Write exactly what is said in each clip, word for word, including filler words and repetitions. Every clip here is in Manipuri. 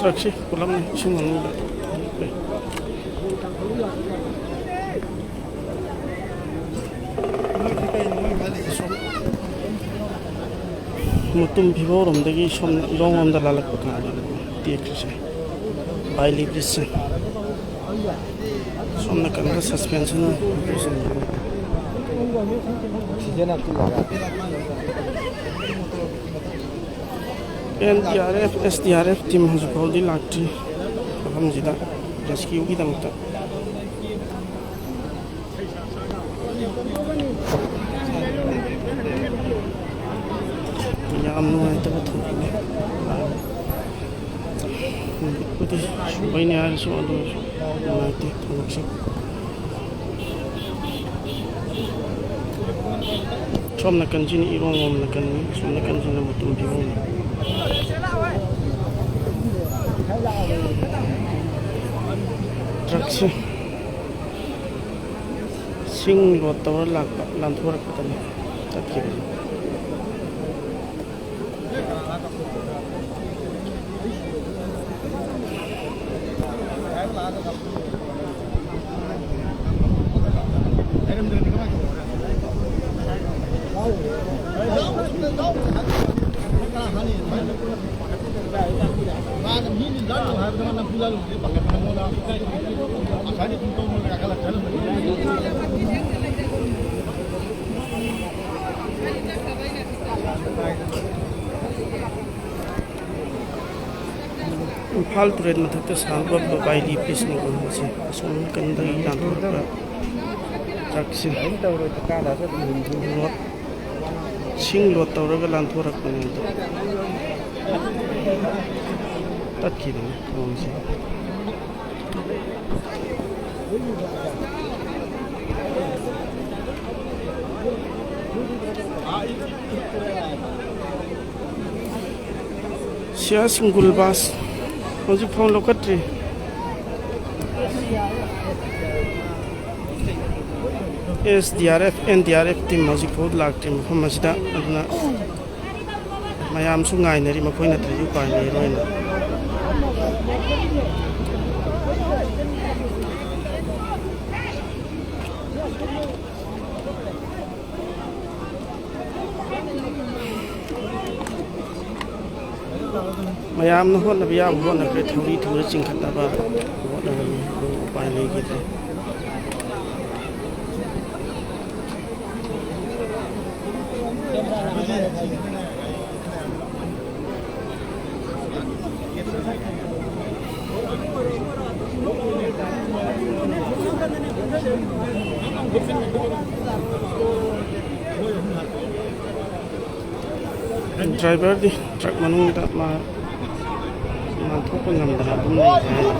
ꯇ꯭ꯔꯛꯁꯤ ꯄꯨꯂꯞꯅꯤ ꯏꯁꯤꯡ ꯃꯅꯨꯡꯗ꯫ ꯃꯇꯨꯝ ꯐꯤꯕꯧꯔꯣꯝꯗꯒꯤ ꯁꯣꯝ ꯏꯔꯣꯡꯂꯣꯝꯗ ꯂꯥꯜꯂꯛꯄ ꯀꯥꯟꯗ ꯇꯦꯛꯈ꯭ꯔꯤꯁꯦ ꯕꯥꯏꯂꯤ ꯕ꯭ꯔꯤꯖꯁꯦ꯫ ꯁꯣꯝ ꯅꯥꯀꯟꯗ suspension. And D R F, S D R F team ꯍꯧꯖꯤꯛ ꯐꯥꯎꯗꯤ ꯂꯥꯛꯇ꯭ꯔꯤ ꯃꯐꯝꯁꯤꯗ ꯔꯦꯁꯀ꯭ꯌꯨꯒꯤꯗꯃꯛꯇ꯫ ꯌꯥꯝ ꯅꯨꯡꯉꯥꯏꯇꯕ ꯊꯧꯗꯣꯛꯅꯤ꯫ ꯍꯧꯖꯤꯛꯄꯨꯗꯤ ꯁꯨꯕꯩꯅꯦ ꯍꯥꯏꯔꯁꯨ ꯑꯗꯨ ꯑꯣꯏꯔꯁꯨ ꯅꯨꯡꯉꯥꯏꯇꯦ ꯊꯕꯛꯁꯦ꯫ ꯁꯣꯝ ꯅꯥꯀꯟꯁꯤꯅ ꯏꯔꯣꯡ ꯂꯣꯝ ꯅꯥꯀꯟꯅꯤ, ꯁꯣꯝ ꯅꯥꯀꯟꯁꯤꯅ ꯃꯇꯨꯝ ꯐꯤꯕꯝꯅꯤ꯫ ꯇ꯭ꯔꯛꯁꯦ ꯁꯤꯡ ꯂꯣꯗ ꯇꯧꯔ ꯂꯥꯛꯄ, ꯂꯥꯟꯊꯣꯔꯛꯄꯗꯅꯤ ꯇꯠꯈꯤꯕꯁꯦ꯫ ꯏꯝꯐꯥꯜ ꯇꯨꯔꯦꯜ ꯃꯊꯛꯇ ꯁꯥꯕ ꯕꯥꯏꯂꯤ ꯕ꯭ꯔꯤꯖꯅꯤꯀꯣ ꯃꯁꯤ꯫ ꯑꯁꯣꯝ ꯅꯥꯀꯟꯗꯒꯤ ꯂꯥꯟꯊꯣꯔꯛꯄ ꯇ꯭ꯔꯛꯁꯤꯡ ꯂꯣꯗ, ꯁꯤꯡ ꯂꯣꯗ ꯇꯧꯔꯒ ꯂꯥꯟꯊꯣꯔꯛꯄꯅꯦ ꯑꯗꯣ ꯇꯠꯈꯤꯕꯅꯤ ꯊꯣꯡꯁꯦ꯫ ꯁꯤꯌꯥ ꯁꯤꯡꯒꯨꯜ ꯕꯥꯁ ꯍꯧꯖꯤꯛ ꯐꯥꯎ ꯂꯧꯈꯠꯇ꯭ꯔꯤ꯫ S D R F, N D R F team ꯍꯧꯖꯤꯛ ꯐꯥꯎ ꯂꯥꯛꯇ꯭ꯔꯤ ꯃꯐꯝ ꯑꯁꯤꯗ꯫ ꯑꯗꯨꯅ ꯃꯌꯥꯝꯁꯨ ꯉꯥꯏꯅꯔꯤ, ꯃꯈꯣꯏ ꯅꯠꯇ꯭ꯔꯗꯤ ꯎꯄꯥꯏ ꯂꯩꯔꯣꯏꯅ꯫ ꯃꯌꯥꯝꯅ ꯍꯣꯠꯅꯕ ꯌꯥꯕ ꯍꯣꯠꯅꯈ꯭ꯔꯦ, ꯊꯧꯔꯤ ꯊꯨꯔ ꯆꯤꯡꯈꯠꯅꯕ ꯍꯣꯠꯅꯔꯝꯃꯤ, ꯑꯗꯨ ꯎꯄꯥꯏ ꯂꯩꯈꯤꯗ꯭ꯔꯦ꯫ ꯗ꯭ꯔꯥꯏꯚꯔꯗꯤ ꯇ꯭ꯔꯛ ꯃꯅꯨꯡꯗ ꯃꯥ ꯅꯥꯟꯊꯣꯛꯄ ꯉꯝꯗꯅ ꯑꯗꯨꯝ ꯂꯩꯔꯦ ꯍꯥꯏꯔꯤ꯫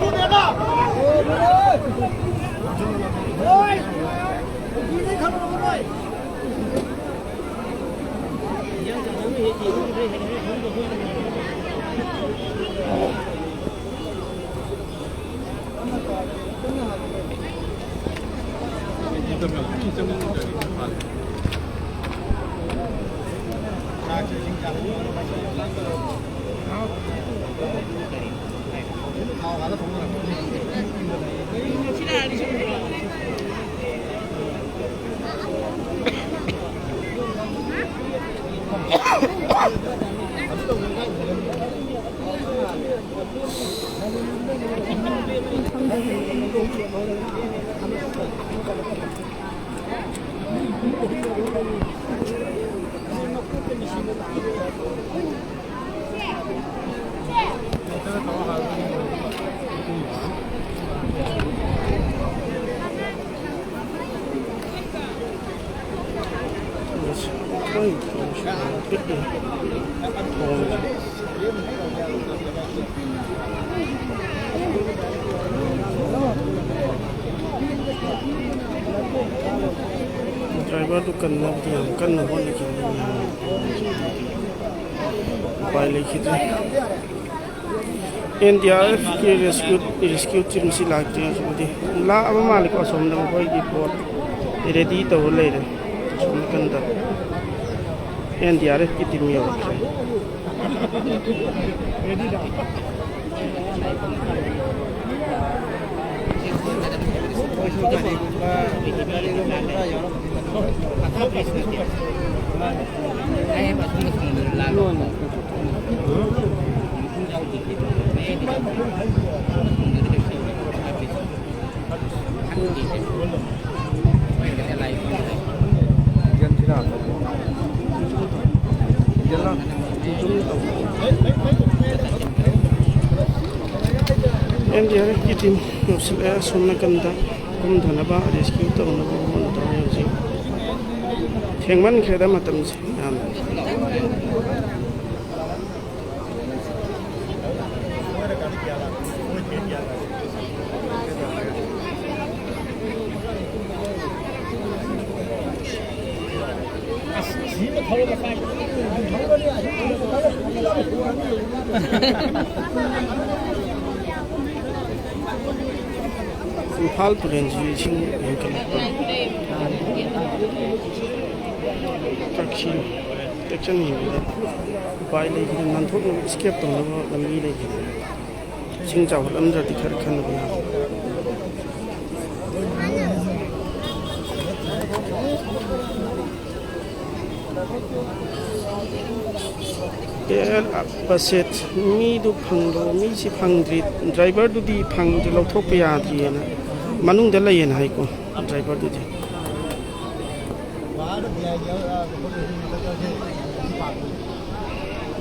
ꯗ꯭ꯔꯥꯏꯚꯔꯗꯨ ꯀꯟꯅꯕꯗꯤ ꯌꯥꯝ ꯀꯟꯅ ꯍꯣꯠꯅꯈꯤꯕꯅꯤ, ꯎꯄꯥꯏ ꯂꯩꯈꯤꯗ꯭ꯔꯦ꯫ ꯑꯦꯟ ꯗꯤ ꯑꯥꯔ ꯑꯦꯐꯀꯤ ꯔꯦꯁꯀ꯭ꯌꯨ, ꯔꯦꯁꯀ꯭ꯌꯨ ꯇꯤꯝꯁꯤ ꯂꯥꯛꯇ꯭ꯔꯤ ꯍꯧꯖꯤꯛꯄꯨꯗꯤ꯫ ꯂꯥꯛꯑꯕ ꯃꯥꯜꯂꯦꯀꯣ, ꯑꯁꯣꯝꯗ ꯃꯈꯣꯏꯒꯤ ꯕꯣꯠ ꯔꯦꯗꯤ ꯇꯧꯔ ꯂꯩꯔꯦ꯫ ꯑꯁꯣꯝ ꯅꯥꯀꯟꯗ ꯑꯦꯟ ꯗꯤ ꯑꯥꯔ ꯑꯦꯐꯀꯤ ꯇꯤꯝ ꯌꯧꯔꯛꯈ꯭ꯔꯦ꯫ ꯑꯦꯟ ꯗꯤ ꯑꯥꯔ ꯑꯦꯐꯀꯤ ꯇꯤꯝ ꯌꯧꯁꯤꯜꯂꯛꯑꯦ꯫ ꯑꯁꯣꯝ ꯅꯥꯀꯟꯗ ꯀꯨꯝꯊꯅꯕ, ꯔꯦꯁꯀ꯭ꯌꯨ ꯇꯧꯅꯕ ꯍꯣꯠꯅꯗꯧꯔꯦ ꯍꯧꯖꯤꯛ꯫ ꯊꯦꯡꯃꯟꯈ꯭ꯔꯦꯗ ꯃꯇꯝꯁꯦ ꯌꯥꯝꯅ꯫ ꯏꯝꯐꯥꯜ ꯇꯨꯔꯦꯜꯁꯤ ꯏꯁꯤꯡ ꯍꯦꯟꯒꯠꯂꯛꯄ꯫ ꯇꯛꯁꯤ ꯇꯦꯛꯁꯟꯈꯤꯕꯗ ꯎꯄꯥꯏ ꯂꯩꯈꯤꯗꯦ, ꯅꯥꯟꯊꯣꯛꯅꯕ, ꯏꯁꯀꯦꯞ ꯇꯧꯅꯕ ꯂꯝꯕꯤ ꯂꯩꯈꯤꯗꯦ꯫ ꯏꯁꯤꯡ ꯆꯥꯎꯈꯠꯂꯝꯗ꯭ꯔꯗꯤ ꯈꯔ ꯈꯟꯅꯕ ꯌꯥꯕ꯫ ꯑꯦ, ꯕꯁꯦꯠ, ꯃꯤꯗꯨ ꯐꯪꯗ꯭ꯔꯣ? ꯃꯤꯁꯤ ꯐꯪꯗ꯭ꯔꯤ, ꯗ꯭ꯔꯥꯏꯚꯔꯗꯨꯗꯤ ꯐꯪꯗ꯭ꯔꯤ, ꯂꯧꯊꯣꯛꯄ ꯌꯥꯗ꯭ꯔꯤꯑꯅ ꯃꯅꯨꯡꯗ ꯂꯩꯌꯦꯅ ꯍꯥꯏꯀꯣ, ꯗ꯭ꯔꯥꯏꯚꯔꯗꯨꯗꯤ꯫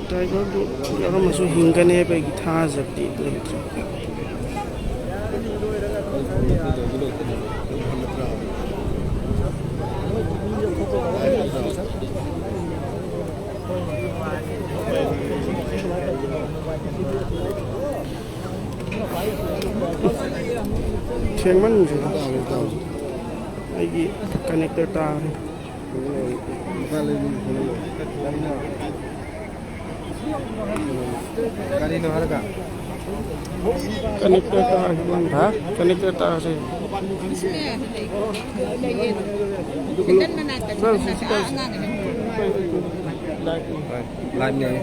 ꯗ꯭ꯔꯥꯏꯚꯔꯗꯨ ꯌꯥꯎꯔꯝꯃꯁꯨ ꯍꯤꯡꯒꯅꯤ ꯍꯥꯏꯕꯒꯤ ꯊꯥꯖꯕꯗꯤ ꯂꯩꯇ꯭ꯔꯦ꯫ ꯊꯦꯡꯃꯟꯈ꯭ꯔꯦ꯫ ꯑꯩꯒꯤ ꯀꯅꯦꯛꯇꯔ ꯇꯥꯈ꯭ꯔꯦ꯫ ꯀꯔꯤꯅꯣ ꯍꯥꯏꯔꯒ? ꯀꯅꯦꯛꯇꯔ ꯇꯥꯈ꯭ꯔꯦ꯫ ꯍꯥ? ꯀꯅꯦꯛꯇꯔ ꯇꯥꯈ꯭ꯔꯦ꯫ ꯂꯥꯏꯚꯅꯦ꯫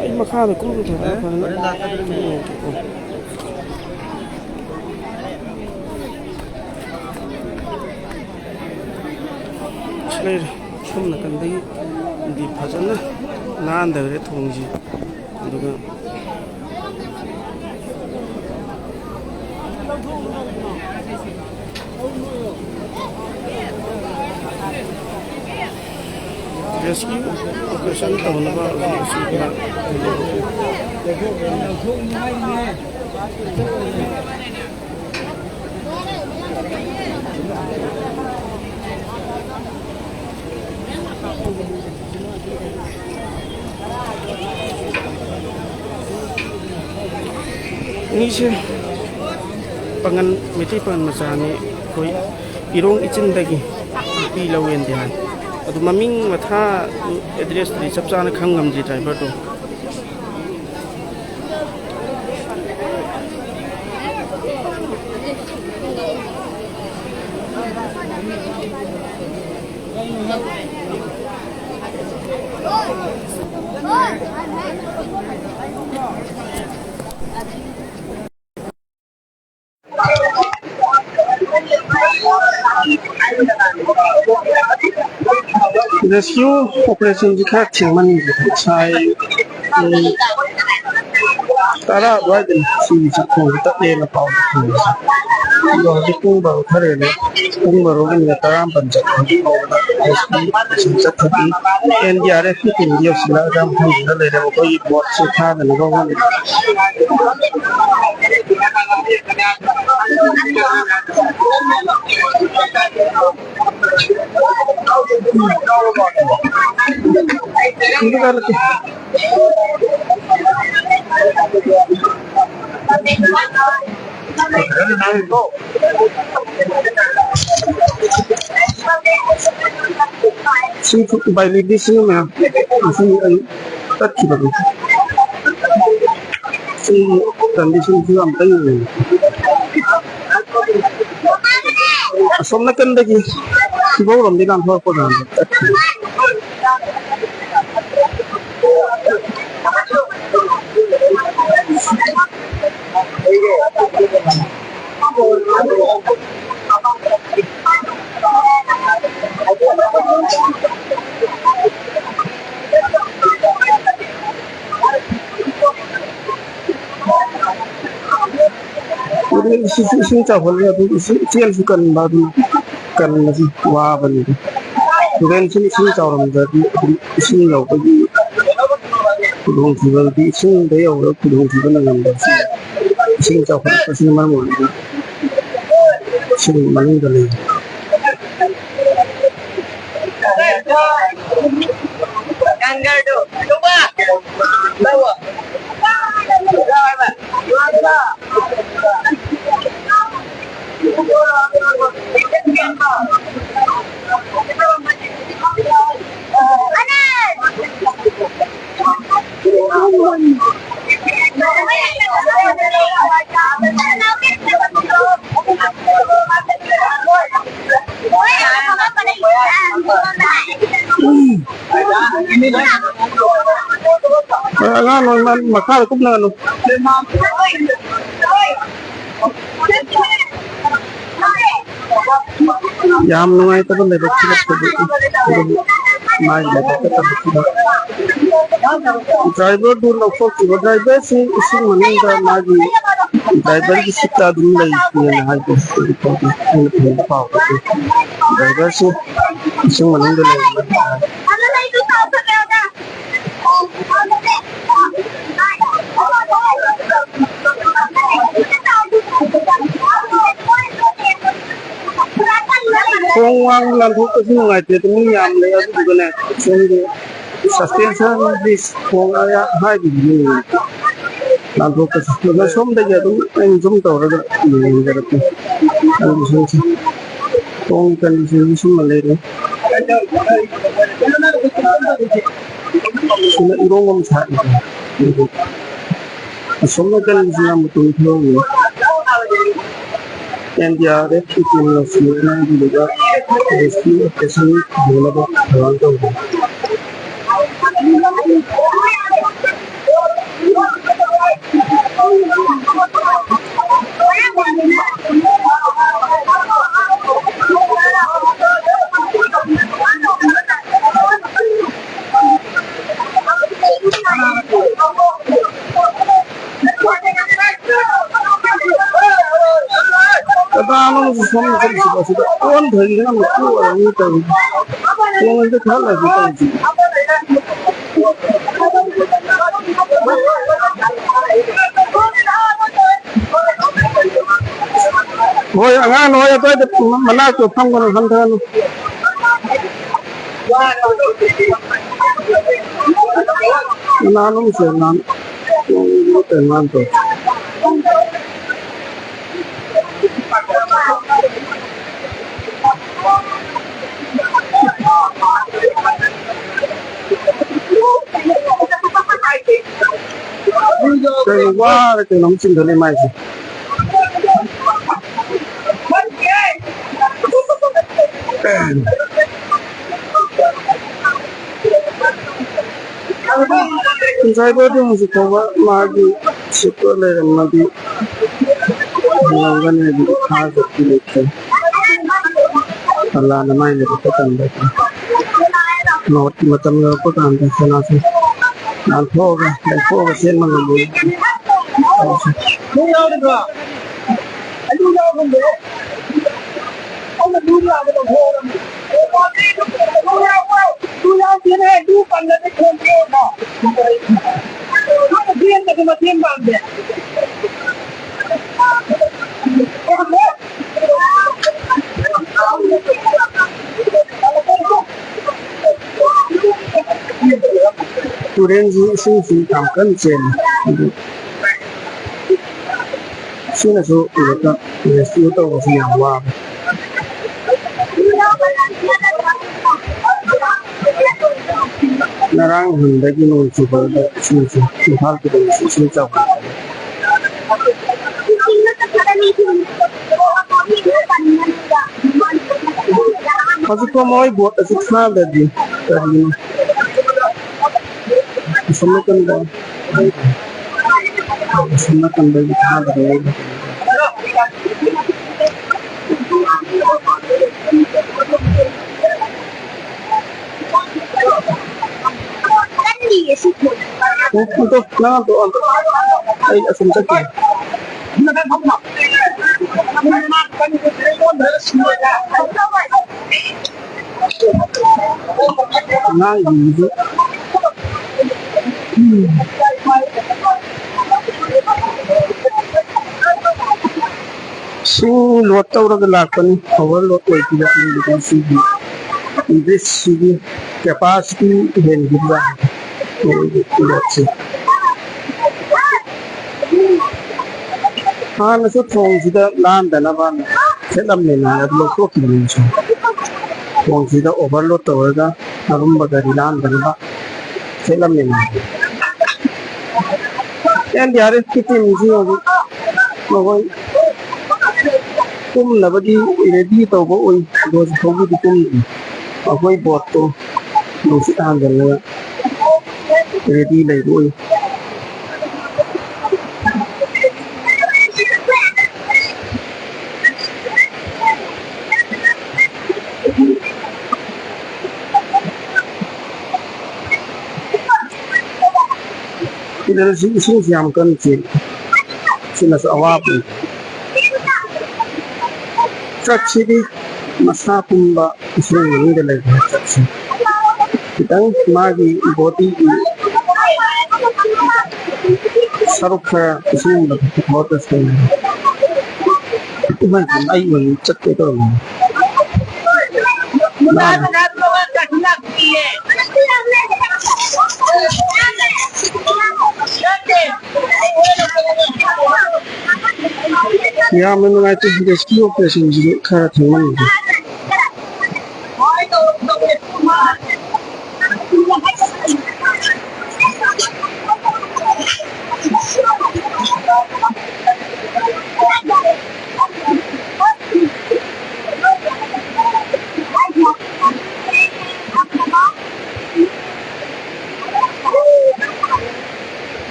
ꯑꯩ ꯃꯈꯥꯗ ꯀꯨꯝꯗ꯭ꯔꯦ, ꯐꯖꯅ꯫ ꯂꯩꯔꯦ꯫ ꯁꯣꯝ ꯅꯥꯀꯟꯗꯒꯤꯗꯤ ꯐꯖꯅ ꯅꯥꯟꯗꯈ꯭ꯔꯦ ꯊꯣꯡꯁꯤ꯫ ꯑꯗꯨꯒ rescue operation ꯇꯧꯅꯕ ꯍꯧꯖꯤꯛ ꯑꯁꯤ ꯄꯨꯔꯥ ꯃꯤꯁꯦ ꯄꯥꯉꯜ, ꯃꯩꯇꯩ ꯄꯥꯉꯜ ꯃꯆꯥꯅꯤ꯫ ꯑꯩꯈꯣꯏ ꯏꯔꯣꯡ ꯏꯆꯤꯟꯗꯒꯤ ꯅꯨꯄꯤ ꯂꯧꯋꯦꯅꯗꯤ ꯍꯥꯏ꯫ ꯑꯗꯨ ꯃꯃꯤꯡ ꯃꯊꯥ, address ꯇꯨꯗꯤ ꯆꯞ ꯆꯥꯅ ꯈꯪ ꯉꯝꯗ꯭ꯔꯤ driver ꯗꯣ꯫ Rescue operation ꯁꯤ ꯈꯔ ꯊꯦꯡꯃꯟꯈ꯭ꯔꯦ꯫ ꯉꯁꯥꯏ ꯄꯨꯡ ꯇꯔꯥ ꯑꯗꯨꯋꯥꯏꯗꯅꯤ ꯁꯤꯒꯤ ꯆꯠꯈꯣꯡꯁꯦ ꯇꯠꯂꯦꯅ ꯄꯥꯎ ꯐꯪꯕꯁꯦ꯫ ꯑꯗꯣ ꯍꯧꯖꯤꯛ ꯄꯨꯡ ꯕꯥꯔꯣ ꯈꯔ ꯍꯦꯜꯂꯦ꯫ ꯄꯨꯡ ꯕꯥꯔꯣꯒꯤ ꯃꯤꯅꯤꯠ ꯇꯔꯥꯃꯥꯄꯟ ꯆꯠꯂꯦ꯫ ꯍꯧꯖꯤꯛ ꯐꯥꯎꯕꯗ rescue operation ꯆꯠꯊꯔꯤ꯫ ꯑꯦꯟ ꯗꯤ ꯑꯥꯔ ꯑꯦꯐꯀꯤ team ꯗꯤ ꯌꯧꯁꯤꯜꯂꯛꯑꯒ ꯃꯐꯝꯗꯨꯗ ꯂꯩꯔꯦ꯫ ꯃꯈꯣꯏꯒꯤ boat ꯁꯦ ꯊꯥꯗꯅꯕ ꯍꯣꯠꯅꯔꯤ꯫ ꯑꯝꯇ ꯀꯥꯔꯛꯀꯦ꯫ ꯁꯤ ꯎꯄꯥꯏ ꯂꯩꯇꯦ, ꯁꯤꯅ ꯃꯌꯥꯝ ꯉꯁꯤ ꯑꯩ ꯇꯠꯈꯤꯕꯅꯤ꯫ ꯁꯤ ꯀꯟꯗꯤꯁꯟꯁꯤ ꯌꯥꯝ ꯇꯩꯔꯤꯅꯤ꯫ ꯑꯁꯣꯝ ꯅꯥꯀꯟꯗꯒꯤ ꯁꯤꯐꯧꯔꯣꯝꯗꯤ ꯂꯥꯟꯊꯣꯔꯛꯄ ꯀꯥꯟꯗ ꯇꯠꯈꯤꯕꯅꯤ꯫ ꯇꯨꯔꯦꯜꯁꯤꯁꯨ ꯏꯁꯤꯡ ꯆꯥꯎꯍꯜꯂꯦ, ꯑꯗꯨ ꯏꯁꯤꯡ, ꯏꯆꯦꯜꯁꯨ ꯀꯟꯕ, ꯑꯗꯨꯅ ꯀꯟꯕꯁꯤ ꯋꯥꯕꯅꯤꯗ꯫ ꯇꯨꯔꯦꯜꯁꯤꯅ ꯏꯁꯤꯡ ꯆꯥꯎꯔꯝꯗ꯭ꯔꯗꯤ ꯑꯗꯨꯝ ꯏꯁꯤꯡ ꯌꯧꯕꯒꯤ ꯈꯨꯗꯣꯡꯊꯤꯕꯗꯤ, ꯏꯁꯤꯡꯗ ꯌꯧꯔꯒ ꯈꯨꯗꯣꯡꯊꯤꯕ ꯅꯪꯍꯟꯕꯁꯤ ꯏꯁꯤꯡ ꯆꯥꯎꯈꯠꯂꯛꯄꯁꯤꯅ ꯃꯔꯝ ꯑꯣꯏꯔꯒ ꯏꯁꯤꯡ ꯃꯅꯨꯡꯗ ꯂꯩ꯫ ꯑꯉꯥꯡ ꯅꯣꯏ ꯃꯈꯥꯗ ꯀꯨꯞꯅꯒꯅꯨ꯫ ꯌꯥꯝ ꯅꯨꯡꯉꯥꯏꯇꯕ ꯂꯥꯏꯕꯛ ꯊꯤꯔꯛꯄꯗꯤ, ꯑꯗꯨꯕꯨ ꯃꯥꯒꯤ ꯂꯥꯏꯕꯛ ꯐꯠꯇꯕꯁꯤꯗ ꯗ꯭ꯔꯥꯏꯚꯔꯗꯨ ꯂꯧꯊꯣꯛꯈꯤꯕ꯫ ꯗ꯭ꯔꯥꯏꯚꯔꯁꯤ ꯏꯁꯤꯡ ꯃꯅꯨꯡꯗ ꯃꯥꯒꯤ ꯗ꯭ꯔꯥꯏꯚꯔꯒꯤ ꯁꯤꯠꯇ ꯑꯗꯨꯝ ꯂꯩꯇꯦꯅ ꯍꯥꯏꯕ ꯍꯧꯖꯤꯛ ꯐꯥꯎꯗꯤ ꯑꯩꯅ ꯐꯪꯕ ꯄꯥꯎꯗꯗꯤ ꯗ꯭ꯔꯥꯏꯚꯔꯁꯤ ꯏꯁꯤꯡ ꯃꯅꯨꯡꯗ ꯂꯩꯔꯝꯃꯦ꯫ ꯈꯣꯡ ꯋꯥꯡ ꯂꯥꯟꯊꯣꯛꯄꯁꯨ ꯅꯨꯡꯉꯥꯏꯇꯦ, ꯑꯗꯨ ꯃꯤ ꯌꯥꯝ ꯂꯩ꯫ ꯑꯗꯨꯗꯨꯒꯅꯦ, ꯁꯣꯝꯒꯤ ꯁꯁꯄꯦꯟꯁꯟꯒꯤ ꯊꯣꯡ ꯑꯌꯥ ꯍꯥꯏꯔꯤꯕꯅꯤ꯫ ꯂꯥꯟꯊꯣꯛꯄꯁꯦ꯫ ꯑꯗꯨꯒ ꯁꯣꯝꯗꯒꯤ ꯑꯗꯨꯝ ꯑꯩꯅ ꯁꯨꯝ ꯇꯧꯔꯒ ꯌꯦꯡꯖꯔꯛꯀꯦ꯫ ꯀꯟꯗꯤꯁꯟꯁꯦ꯫ ꯊꯣꯡꯒꯤ ꯀꯟꯗꯤꯁꯟꯁꯦ ꯁꯨꯝꯕ ꯂꯩꯔꯦ꯫ ꯁꯤꯅ ꯏꯔꯣꯡ ꯑꯃ ꯁꯥꯏ꯫ ꯑꯁꯣꯝ ꯅꯥꯀꯟꯒꯤꯁꯤꯅ ꯃꯇꯣꯟ ꯐꯤꯕꯝꯅꯤ꯫ ꯑꯦꯟ ꯗꯤ ꯑꯥꯔ ꯑꯦꯐꯀꯤ ꯇꯤꯝꯅ ꯁꯤꯟꯅꯕ ꯑꯗꯨꯗꯨꯒ ꯔꯦꯁꯀ꯭ꯌꯨ ꯑꯣꯄꯔꯦꯁꯟ ꯇꯧꯅꯕ ꯊꯧꯔꯥꯡ ꯇꯧꯔꯤ꯫ ꯀꯗꯥꯅꯣ ꯁꯣꯝ ꯆꯠꯂꯤꯁꯤꯕꯣ? ꯁꯤꯗ ꯑꯣꯟꯊꯣꯛꯏꯗꯅ ꯑꯃꯨꯛ ꯇꯣꯛꯑꯔꯣꯏ ꯇꯧꯔꯤ꯫ ꯈꯣꯡꯁꯦ ꯈꯜꯂꯁꯤ ꯇꯧꯔꯤꯁꯤ꯫ ꯍꯣꯏ, ꯑꯉꯥꯡ ꯅꯣꯏ ꯑꯗꯨꯋꯥꯏꯗ ꯃꯅꯥꯛꯇ ꯐꯝꯒꯅꯨ, ꯍꯟꯊꯒꯅꯨ꯫ ꯅꯍꯥꯟ ꯑꯃꯁꯨ ꯅꯍꯥꯟ ꯀꯩꯅꯣ ꯇꯧ꯫ ꯀꯩꯅꯣ ꯋꯥꯔ ꯀꯩꯅꯣꯝ ꯆꯤꯡꯈꯠꯂꯤ ꯃꯥꯏꯁꯦ꯫ ꯉꯁꯥꯏꯗꯣ ꯑꯗꯨ ꯍꯧꯖꯤꯛ ꯐꯥꯎꯕ ꯃꯥꯒꯤ ꯁꯤꯠꯇꯣ ꯂꯩꯔꯝꯃꯗꯤ ꯐꯪꯉꯝꯒꯅꯤ, ꯑꯗꯨꯗꯤ ꯊꯥꯖꯕꯗꯤ ꯂꯩꯇꯦ꯫ ꯑꯜꯂꯥꯅ ꯃꯥꯏ ꯂꯩꯔꯛꯄ ꯇꯝꯕ꯫ ꯃꯍꯨꯠꯀꯤ ꯃꯇꯝ ꯌꯧꯔꯛꯄ ꯀꯥꯟꯗ ꯀꯅꯥꯁꯨ ꯅꯥꯟꯊꯣꯛꯑꯒ, ꯂꯩꯊꯣꯛꯑꯒ ꯆꯦꯟꯕ ꯉꯝꯃꯣꯏ꯫ ꯅꯪ ꯌꯥꯎꯔꯤꯕ꯭ꯔꯣ? ꯑꯗꯨ ꯌꯥꯎꯔꯝꯗ꯭ꯔꯦ꯫ ꯑꯩꯅ ꯗꯨ ꯌꯥꯎꯕꯗꯣ ꯍꯣꯔꯝꯅꯦ꯫ ꯗꯨ ꯌꯥꯎꯕ꯭ꯔꯣ? ꯗꯨ ꯌꯥꯎꯗꯦꯅꯦ꯫ ꯗꯨ ꯄꯜꯂꯗꯤ ꯈꯣꯡ ꯇꯦꯛꯑꯣꯏꯗ꯭ꯔꯣ? ꯅꯪꯅ ꯆꯦꯟꯕꯗꯤ ꯃꯇꯦꯡ ꯄꯥꯡꯗꯦ꯫ ꯇꯨꯔꯦꯟꯁꯤ ꯏꯁꯤꯡꯁꯤ ꯌꯥꯝ ꯀꯟꯅ ꯆꯦꯜꯂꯤ꯫ ꯑꯗꯨ ꯁꯤꯅꯁꯨ ꯏꯔꯦꯛꯇ rescue ꯇꯧꯕꯁꯤ ꯌꯥꯝ ꯋꯥꯕ꯫ ꯉꯔꯥꯡ ꯅꯍꯥꯟꯗꯒꯤ ꯅꯣꯡ ꯆꯨꯕꯗ ꯏꯁꯤꯡꯁꯤ ꯏꯝꯐꯥꯜ ꯇꯨꯔꯦꯜꯁꯤ ꯏꯁꯤꯡ ꯆꯥꯎꯈꯠꯂꯦ꯫ ꯍꯧꯖꯤꯛꯐꯥꯎ ꯃꯣꯏ ꯕꯣꯠ ꯑꯁꯤ ꯊꯥꯗ꯭ꯔꯗꯤ ꯀꯔꯤꯅꯣ? ꯑꯁꯣꯝ ꯅꯥꯀꯟꯗ, ꯑꯁꯣꯝ ꯅꯥꯀꯟꯗꯒꯤ ꯊꯥꯗ꯭ꯔꯦ꯫ ꯎꯝ, ꯑꯗꯣ ꯅꯪ ꯑꯝꯇ ꯑꯣꯟꯊꯣꯛ꯫ ꯑꯩ ꯑꯁꯣꯝ ꯆꯠꯀꯦ꯫ ꯑꯉꯥꯡꯁꯤꯡꯁꯤꯁꯨ ꯏꯁꯤꯡ ꯂꯣꯗ ꯇꯧꯔꯒ ꯂꯥꯛꯄꯅꯤ꯫ ꯑꯣꯚꯔꯂꯣꯗ ꯑꯣꯏꯈꯤꯕ ꯁꯤꯒꯤ ꯕ꯭ꯔꯤꯖꯁꯤꯒꯤ ꯀꯦꯄꯥꯁꯤꯇꯤ ꯍꯦꯟꯈꯤꯕ ꯂꯣꯗꯁꯦ꯫ ꯍꯥꯟꯅꯁꯨ ꯊꯣꯡꯁꯤꯗ ꯂꯥꯟꯗꯅꯕ ꯊꯦꯠꯂꯝꯃꯦꯅ ꯍꯥꯏꯔꯒ ꯂꯧꯊꯣꯛꯈꯤꯕꯅꯤ꯫ ꯊꯣꯡꯁꯤꯗ ꯑꯣꯚꯔꯂꯣꯗ ꯇꯧꯔꯒ ꯑꯔꯨꯝꯕ ꯒꯥꯔꯤ ꯂꯥꯟꯗꯅꯕ ꯊꯦꯠꯂꯝꯃꯦꯅ꯫ ꯑꯦꯟ ꯗꯤ ꯑꯥꯔ ꯑꯦꯐꯀꯤ ꯇꯤꯝꯁꯤ ꯍꯧꯖꯤꯛ ꯃꯈꯣꯏ ꯀꯨꯝꯅꯕꯒꯤ ꯔꯦꯗꯤ ꯇꯧꯕ ꯑꯣꯏ꯫ ꯑꯗꯣ ꯍꯧꯖꯤꯛ ꯐꯥꯎꯒꯤꯗꯤ ꯀꯨꯝꯗ꯭ꯔꯤ꯫ ꯑꯩꯈꯣꯏ ꯕꯣꯠꯇꯣ ꯅꯨꯡꯁꯤꯠ ꯍꯥꯟꯖꯤꯜꯂꯒ ꯔꯦꯗꯤ ꯂꯩꯕ ꯑꯣꯏ꯫ ꯁꯤꯗꯁꯨ ꯏꯁꯤꯡꯁꯤ ꯌꯥꯝ ꯀꯟꯅ ꯆꯦꯜꯂꯤ꯫ ꯁꯤꯅꯁꯨ ꯑꯋꯥꯕꯅꯤ꯫ ꯇ꯭ꯔꯛꯁꯤꯗꯤ ꯃꯁꯥ ꯄꯨꯝꯕ ꯏꯁꯤꯡ ꯃꯅꯨꯡꯗ ꯂꯩꯕ ꯇ꯭ꯔꯛꯁꯤ ꯈꯤꯇꯪ ꯃꯥꯒꯤ ꯕꯣꯗꯤꯒꯤ ꯁꯔꯨꯛ ꯈꯔ ꯏꯁꯤꯡ ꯃꯊꯛꯇ ꯊꯣꯛꯂꯛꯄ ꯁꯦꯡꯅ꯫ ꯏꯃꯥꯏ ꯄꯦꯝꯃ, ꯑꯩ ꯑꯣꯏꯅ ꯆꯠꯀꯦ ꯇꯧꯔꯝꯕꯅꯤ꯫ ꯇꯥꯗ꯭ꯔꯦ꯫ ꯌꯥꯝꯅ ꯅꯨꯡꯉꯥꯏꯇꯦ, rescue operationꯁꯤꯗꯤ ꯈꯔ ꯊꯦꯡꯃꯟꯈ꯭ꯔꯦ꯫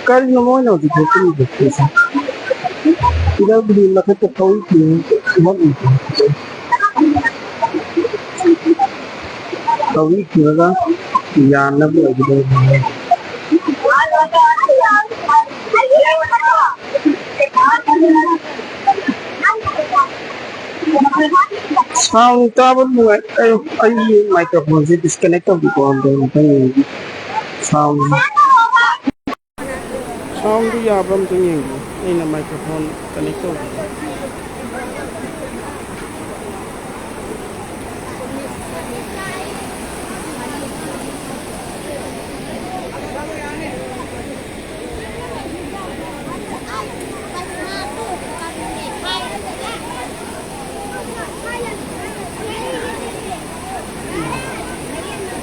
ꯀꯔꯤꯅꯣ ꯃꯣꯏꯅ ꯍꯧꯖꯤꯛ ꯊꯣꯛꯆꯜꯂꯤꯗꯣ? ꯁꯤꯗꯕꯨꯗꯤ ꯃꯊꯛꯇ ꯊꯧꯔꯤ ꯈꯤꯜꯂꯤ, ꯊꯧꯔꯤ ꯈꯤꯜꯂꯒ ꯌꯥꯟꯅꯕ ꯑꯣꯏꯒꯗꯧꯕꯅꯦ꯫ Sound ꯇꯥꯕ ꯅꯨꯡꯉꯥꯏ꯫ ꯑꯩ, ꯑꯩꯒꯤ microphoneꯁꯦ disconnect ꯇꯧꯕꯤꯀꯣ, ꯑꯝꯇ, ꯑꯝꯇꯪ ꯌꯦꯡꯒꯦ꯫ Sound, soundꯗꯨ ꯌꯥꯕ꯭ꯔꯥ ꯑꯝꯇꯪ ꯌꯦꯡꯕꯤꯌꯨ꯫ ꯑꯩꯅ microphone connect ꯇꯧꯕꯤꯕ꯫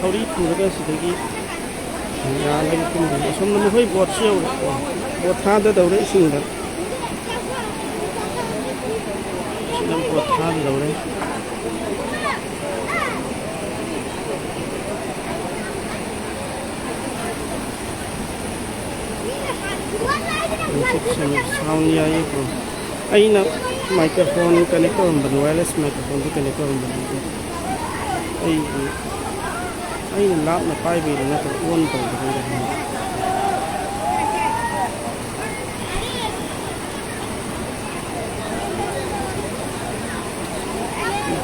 ꯊꯧꯔꯤ ꯄꯨꯔꯒ ꯁꯤꯗꯒꯤ ꯌꯥꯜꯂꯒ ꯀꯨꯝꯗꯣꯏꯅꯤ꯫ ꯑꯁꯣꯝꯗ ꯃꯈꯣꯏ boatꯁꯨ ꯌꯧꯔꯦ꯫ Boat ꯊꯥꯗꯗꯧꯔꯦ ꯏꯁꯤꯡꯗ꯫ ꯁꯤꯗ boat ꯊꯥꯗꯗꯧꯔꯦ꯫ Sound ꯌꯥꯏꯌꯦ꯫ ꯑꯩꯅ microphone connect ꯇꯧꯔꯝꯕꯅꯤ, wireless microphoneꯗꯨ connect ꯇꯧꯔꯝꯕꯅꯤ꯫ ꯑꯩꯒꯤ, ꯑꯩꯅ ꯂꯥꯞꯅ ꯄꯥꯏꯕꯩꯔꯥ ꯅꯠꯇ꯭ꯔꯒ on ꯇꯧꯕꯩꯔꯥ ꯈꯪꯗꯦ꯫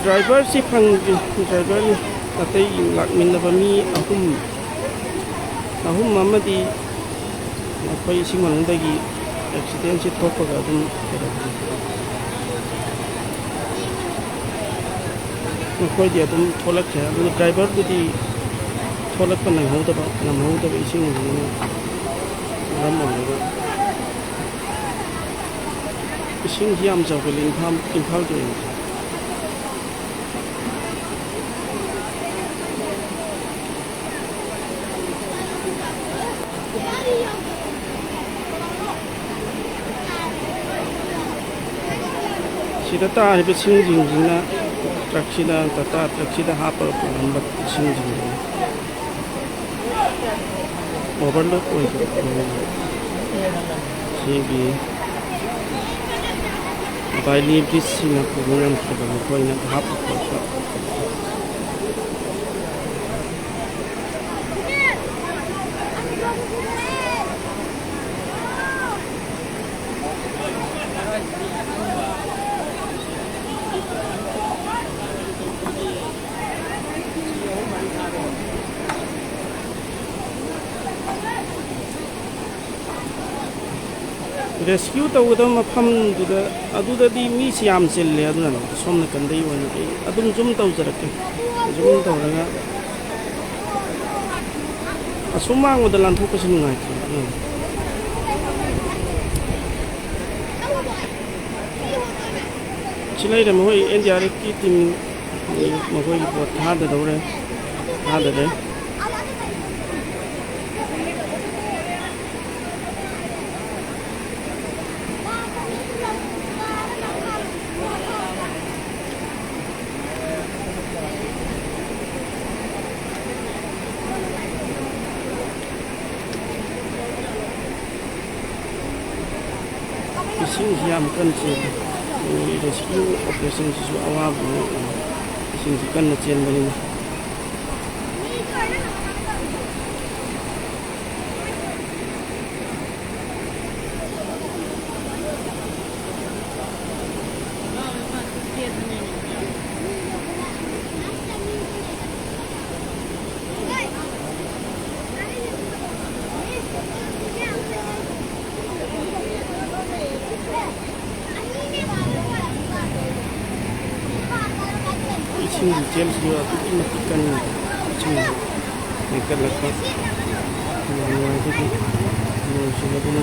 Driverꯁꯤ ꯐꯪꯗ꯭ꯔꯤ꯫ Driverꯅꯤ꯫ ꯑꯇꯩ ꯂꯥꯛꯃꯤꯟꯅꯕ ꯃꯤ ꯑꯍꯨꯝ, ꯑꯍꯨꯝ ꯑꯃꯗꯤ ꯑꯩꯈꯣꯏ ꯏꯁꯤꯡ ꯃꯅꯨꯡꯗꯒꯤ accidentꯁꯤ ꯊꯣꯛꯄꯒ ꯑꯗꯨꯝ ꯀꯩꯗꯧꯈ꯭ꯔꯦ꯫ ꯃꯈꯣꯏꯗꯤ ꯑꯗꯨꯝ ꯊꯣꯛꯂꯛꯈ꯭ꯔꯦ, ꯑꯗꯨꯒ ꯗ꯭ꯔꯥꯏꯚꯔꯗꯨꯗꯤ ꯊꯣꯛꯂꯛꯄ ꯅꯪꯍꯧꯗꯕ, ꯅꯪꯍꯧꯗꯕ ꯏꯁꯤꯡꯁꯤꯅ ꯃꯔꯝ ꯑꯣꯏꯔꯒ꯫ ꯏꯁꯤꯡꯁꯤ ꯌꯥꯝ ꯆꯥꯎꯈꯠꯂꯤ ꯏꯝꯐꯥꯜ, ꯏꯝꯐꯥꯜꯒꯤ ꯑꯣꯏꯅ꯫ ꯁꯤꯗ ꯇꯥꯔꯤꯕ ꯁꯤꯡꯁꯤꯡꯁꯤꯅ ꯇ꯭ꯔꯛꯁꯤꯗ, ꯇꯥꯇꯥ ꯇ꯭ꯔꯛꯁꯤꯗ ꯍꯥꯞꯄꯒ ꯄꯨꯔꯝꯕ ꯏꯁꯤꯡꯁꯤꯡꯁꯤꯅꯤ꯫ ꯑꯣꯚꯔꯂꯣꯗ ꯑꯣꯏꯈꯤꯕ ꯈꯣꯡ ꯁꯤꯒꯤ ꯕꯥꯏꯂꯤ ꯕꯤꯁꯁꯤꯡꯅ ꯄꯨꯕ ꯉꯝꯈꯤꯕ ꯃꯈꯣꯏꯅ ꯚꯥꯞ ꯑꯣꯏꯊꯣꯛꯄ꯫ ꯔꯦꯁꯀ꯭ꯌꯨ ꯇꯧꯒꯗꯕ ꯃꯐꯝꯗꯨꯗ, ꯑꯗꯨꯗꯗꯤ ꯃꯤꯁꯤ ꯌꯥꯝ ꯆꯤꯜꯂꯦ꯫ ꯑꯗꯨꯅꯅꯦ, ꯁꯣꯝ ꯅꯥꯀꯟꯗ ꯌꯣꯟꯅ ꯑꯩ ꯑꯗꯨꯝ ꯖꯨꯝ ꯇꯧꯖꯔꯛꯀꯦ꯫ ꯖꯨꯝ ꯇꯧꯔꯒ ꯑꯁꯨꯝ ꯃꯥꯡꯕꯗ ꯂꯥꯟꯊꯣꯛꯄꯁꯤ ꯅꯨꯡꯉꯥꯏꯇꯦ꯫ ꯎꯝ꯫ ꯁꯤ ꯂꯩꯔꯦ, ꯃꯈꯣꯏ ꯑꯦꯟ ꯗꯤ ꯑꯥꯔ ꯑꯦꯐꯀꯤ ꯇꯤꯝ ꯃꯈꯣꯏꯒꯤ ꯄꯣꯠ ꯊꯥꯗꯗꯧꯔꯦ, ꯊꯥꯗꯔꯦ꯫ ꯏꯁꯤꯡꯁꯤ ꯌꯥꯝ ꯀꯟꯅ ꯆꯦꯜꯂꯤ꯫ ꯃꯣꯏ ꯔꯦꯁꯀ꯭ꯌꯨ ꯑꯣꯄꯔꯦꯁꯟꯁꯤꯁꯨ ꯑꯋꯥꯕ ꯑꯃ ꯑꯣꯏ꯫ ꯏꯁꯤꯡꯁꯤ ꯀꯟꯅ ꯆꯦꯟꯕꯅꯤꯅ꯫ ꯏꯁꯤꯡꯒꯤ ꯏꯆꯦꯜꯁꯤꯁꯨ ꯑꯗꯨꯛꯀꯤ ꯃꯇꯤꯛ ꯀꯟꯅ ꯏꯁꯤꯡ ꯍꯦꯟꯀꯠꯂꯛꯄ꯫ ꯌꯥꯝ ꯅꯨꯡꯉꯥꯏꯖꯗꯦ꯫ ꯅꯣꯡ ꯆꯨꯕꯗꯨꯅ꯫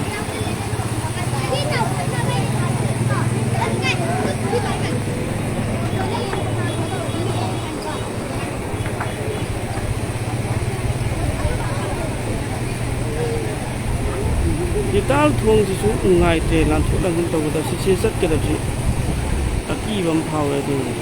ꯗꯤꯇꯥꯜ ꯊꯣꯡꯁꯤꯁꯨ ꯅꯨꯡꯉꯥꯏꯇ꯭ꯔꯦ, ꯂꯥꯟꯊꯣꯛ ꯂꯥꯟꯁꯤꯟ ꯇꯧꯕꯗ ꯁꯤꯁꯦ ꯆꯠꯀꯗꯕꯁꯤ ꯑꯀꯤꯕ ꯑꯃ ꯐꯥꯎꯋꯦ꯫ ꯑꯗꯨꯅꯤ꯫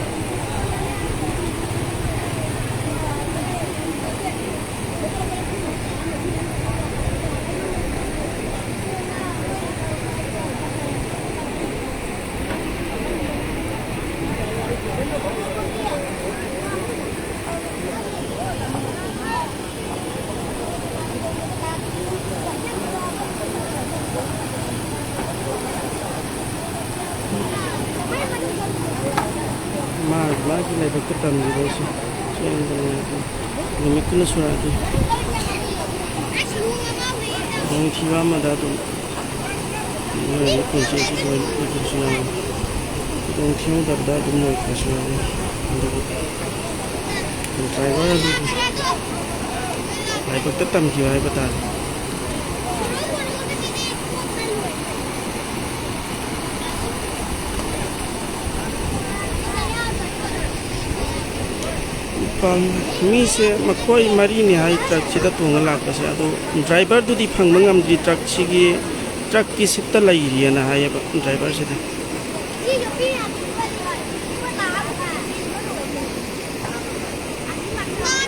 ꯃꯥ ꯃꯥꯒꯤ ꯂꯥꯏꯕꯛꯇ ꯇꯝꯈꯤꯕ ꯑꯁꯤ ꯆꯦꯟꯕꯅꯤ꯫ ꯅꯨꯃꯤꯠꯇꯨꯅ ꯁꯨꯔꯛꯑꯗꯤ ꯈꯨꯗꯣꯡꯊꯤꯕ ꯑꯃꯗ ꯑꯗꯨꯝ ꯃꯤꯑꯣꯏꯕꯒꯤ ꯄꯨꯟꯁꯤꯁꯤ ꯂꯣꯏ ꯂꯣꯏꯈꯤꯕꯁꯨ ꯌꯥꯎꯏ꯫ ꯈꯨꯗꯣꯡ ꯊꯤꯍꯧꯗꯕꯗ ꯑꯗꯨꯝ ꯂꯣꯏꯈꯤꯕꯁꯨ ꯌꯥꯎꯏ꯫ ꯑꯗꯨꯕꯨ ꯗ꯭ꯔꯥꯏꯚꯔ ꯑꯗꯨꯒꯤ ꯂꯥꯏꯕꯛꯇ ꯇꯝꯈꯤꯕ ꯍꯥꯏꯕ ꯇꯥꯔꯦ꯫ ꯃꯤꯁꯦ ꯃꯈꯣꯏ ꯃꯔꯤꯅꯤ ꯍꯥꯏ ꯇ꯭ꯔꯛꯁꯤꯗ ꯇꯣꯡꯉ ꯂꯥꯛꯄꯁꯦ, ꯑꯗꯣ ꯗ꯭ꯔꯥꯏꯚꯔꯗꯨꯗꯤ ꯐꯪꯕ ꯉꯝꯗ꯭ꯔꯤ꯫ ꯇ꯭ꯔꯛꯁꯤꯒꯤ, ꯇ꯭ꯔꯛꯀꯤ ꯁꯤꯠꯇ ꯂꯩꯔꯤꯑꯅ ꯍꯥꯏꯌꯦꯕ ꯗ꯭ꯔꯥꯏꯚꯔꯁꯤꯗ꯫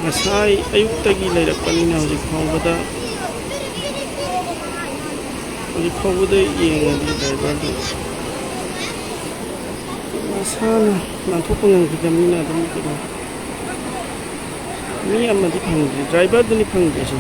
ꯉꯁꯥꯏ ꯑꯌꯨꯛꯇꯒꯤ ꯂꯩꯔꯛꯄꯅꯤꯅ ꯍꯧꯖꯤꯛ ꯐꯥꯎꯕꯗ, ꯍꯧꯖꯤꯛ ꯐꯥꯎꯕꯗ ꯌꯦꯡꯉꯗꯤ ꯗ꯭ꯔꯥꯏꯚꯔꯗꯨ ꯃꯁꯥꯅ ꯅꯥꯟꯊꯣꯛꯄ ꯉꯝꯈꯤꯗꯕꯅꯤꯅ ꯑꯗꯨꯝ ꯀꯩꯅꯣ, ꯃꯤ ꯑꯃꯗꯤ ꯐꯪꯗ꯭ꯔꯤ, ꯗ꯭ꯔꯥꯏꯚꯔꯗꯨꯅꯤ ꯐꯪꯗ꯭ꯔꯤꯁꯦ꯫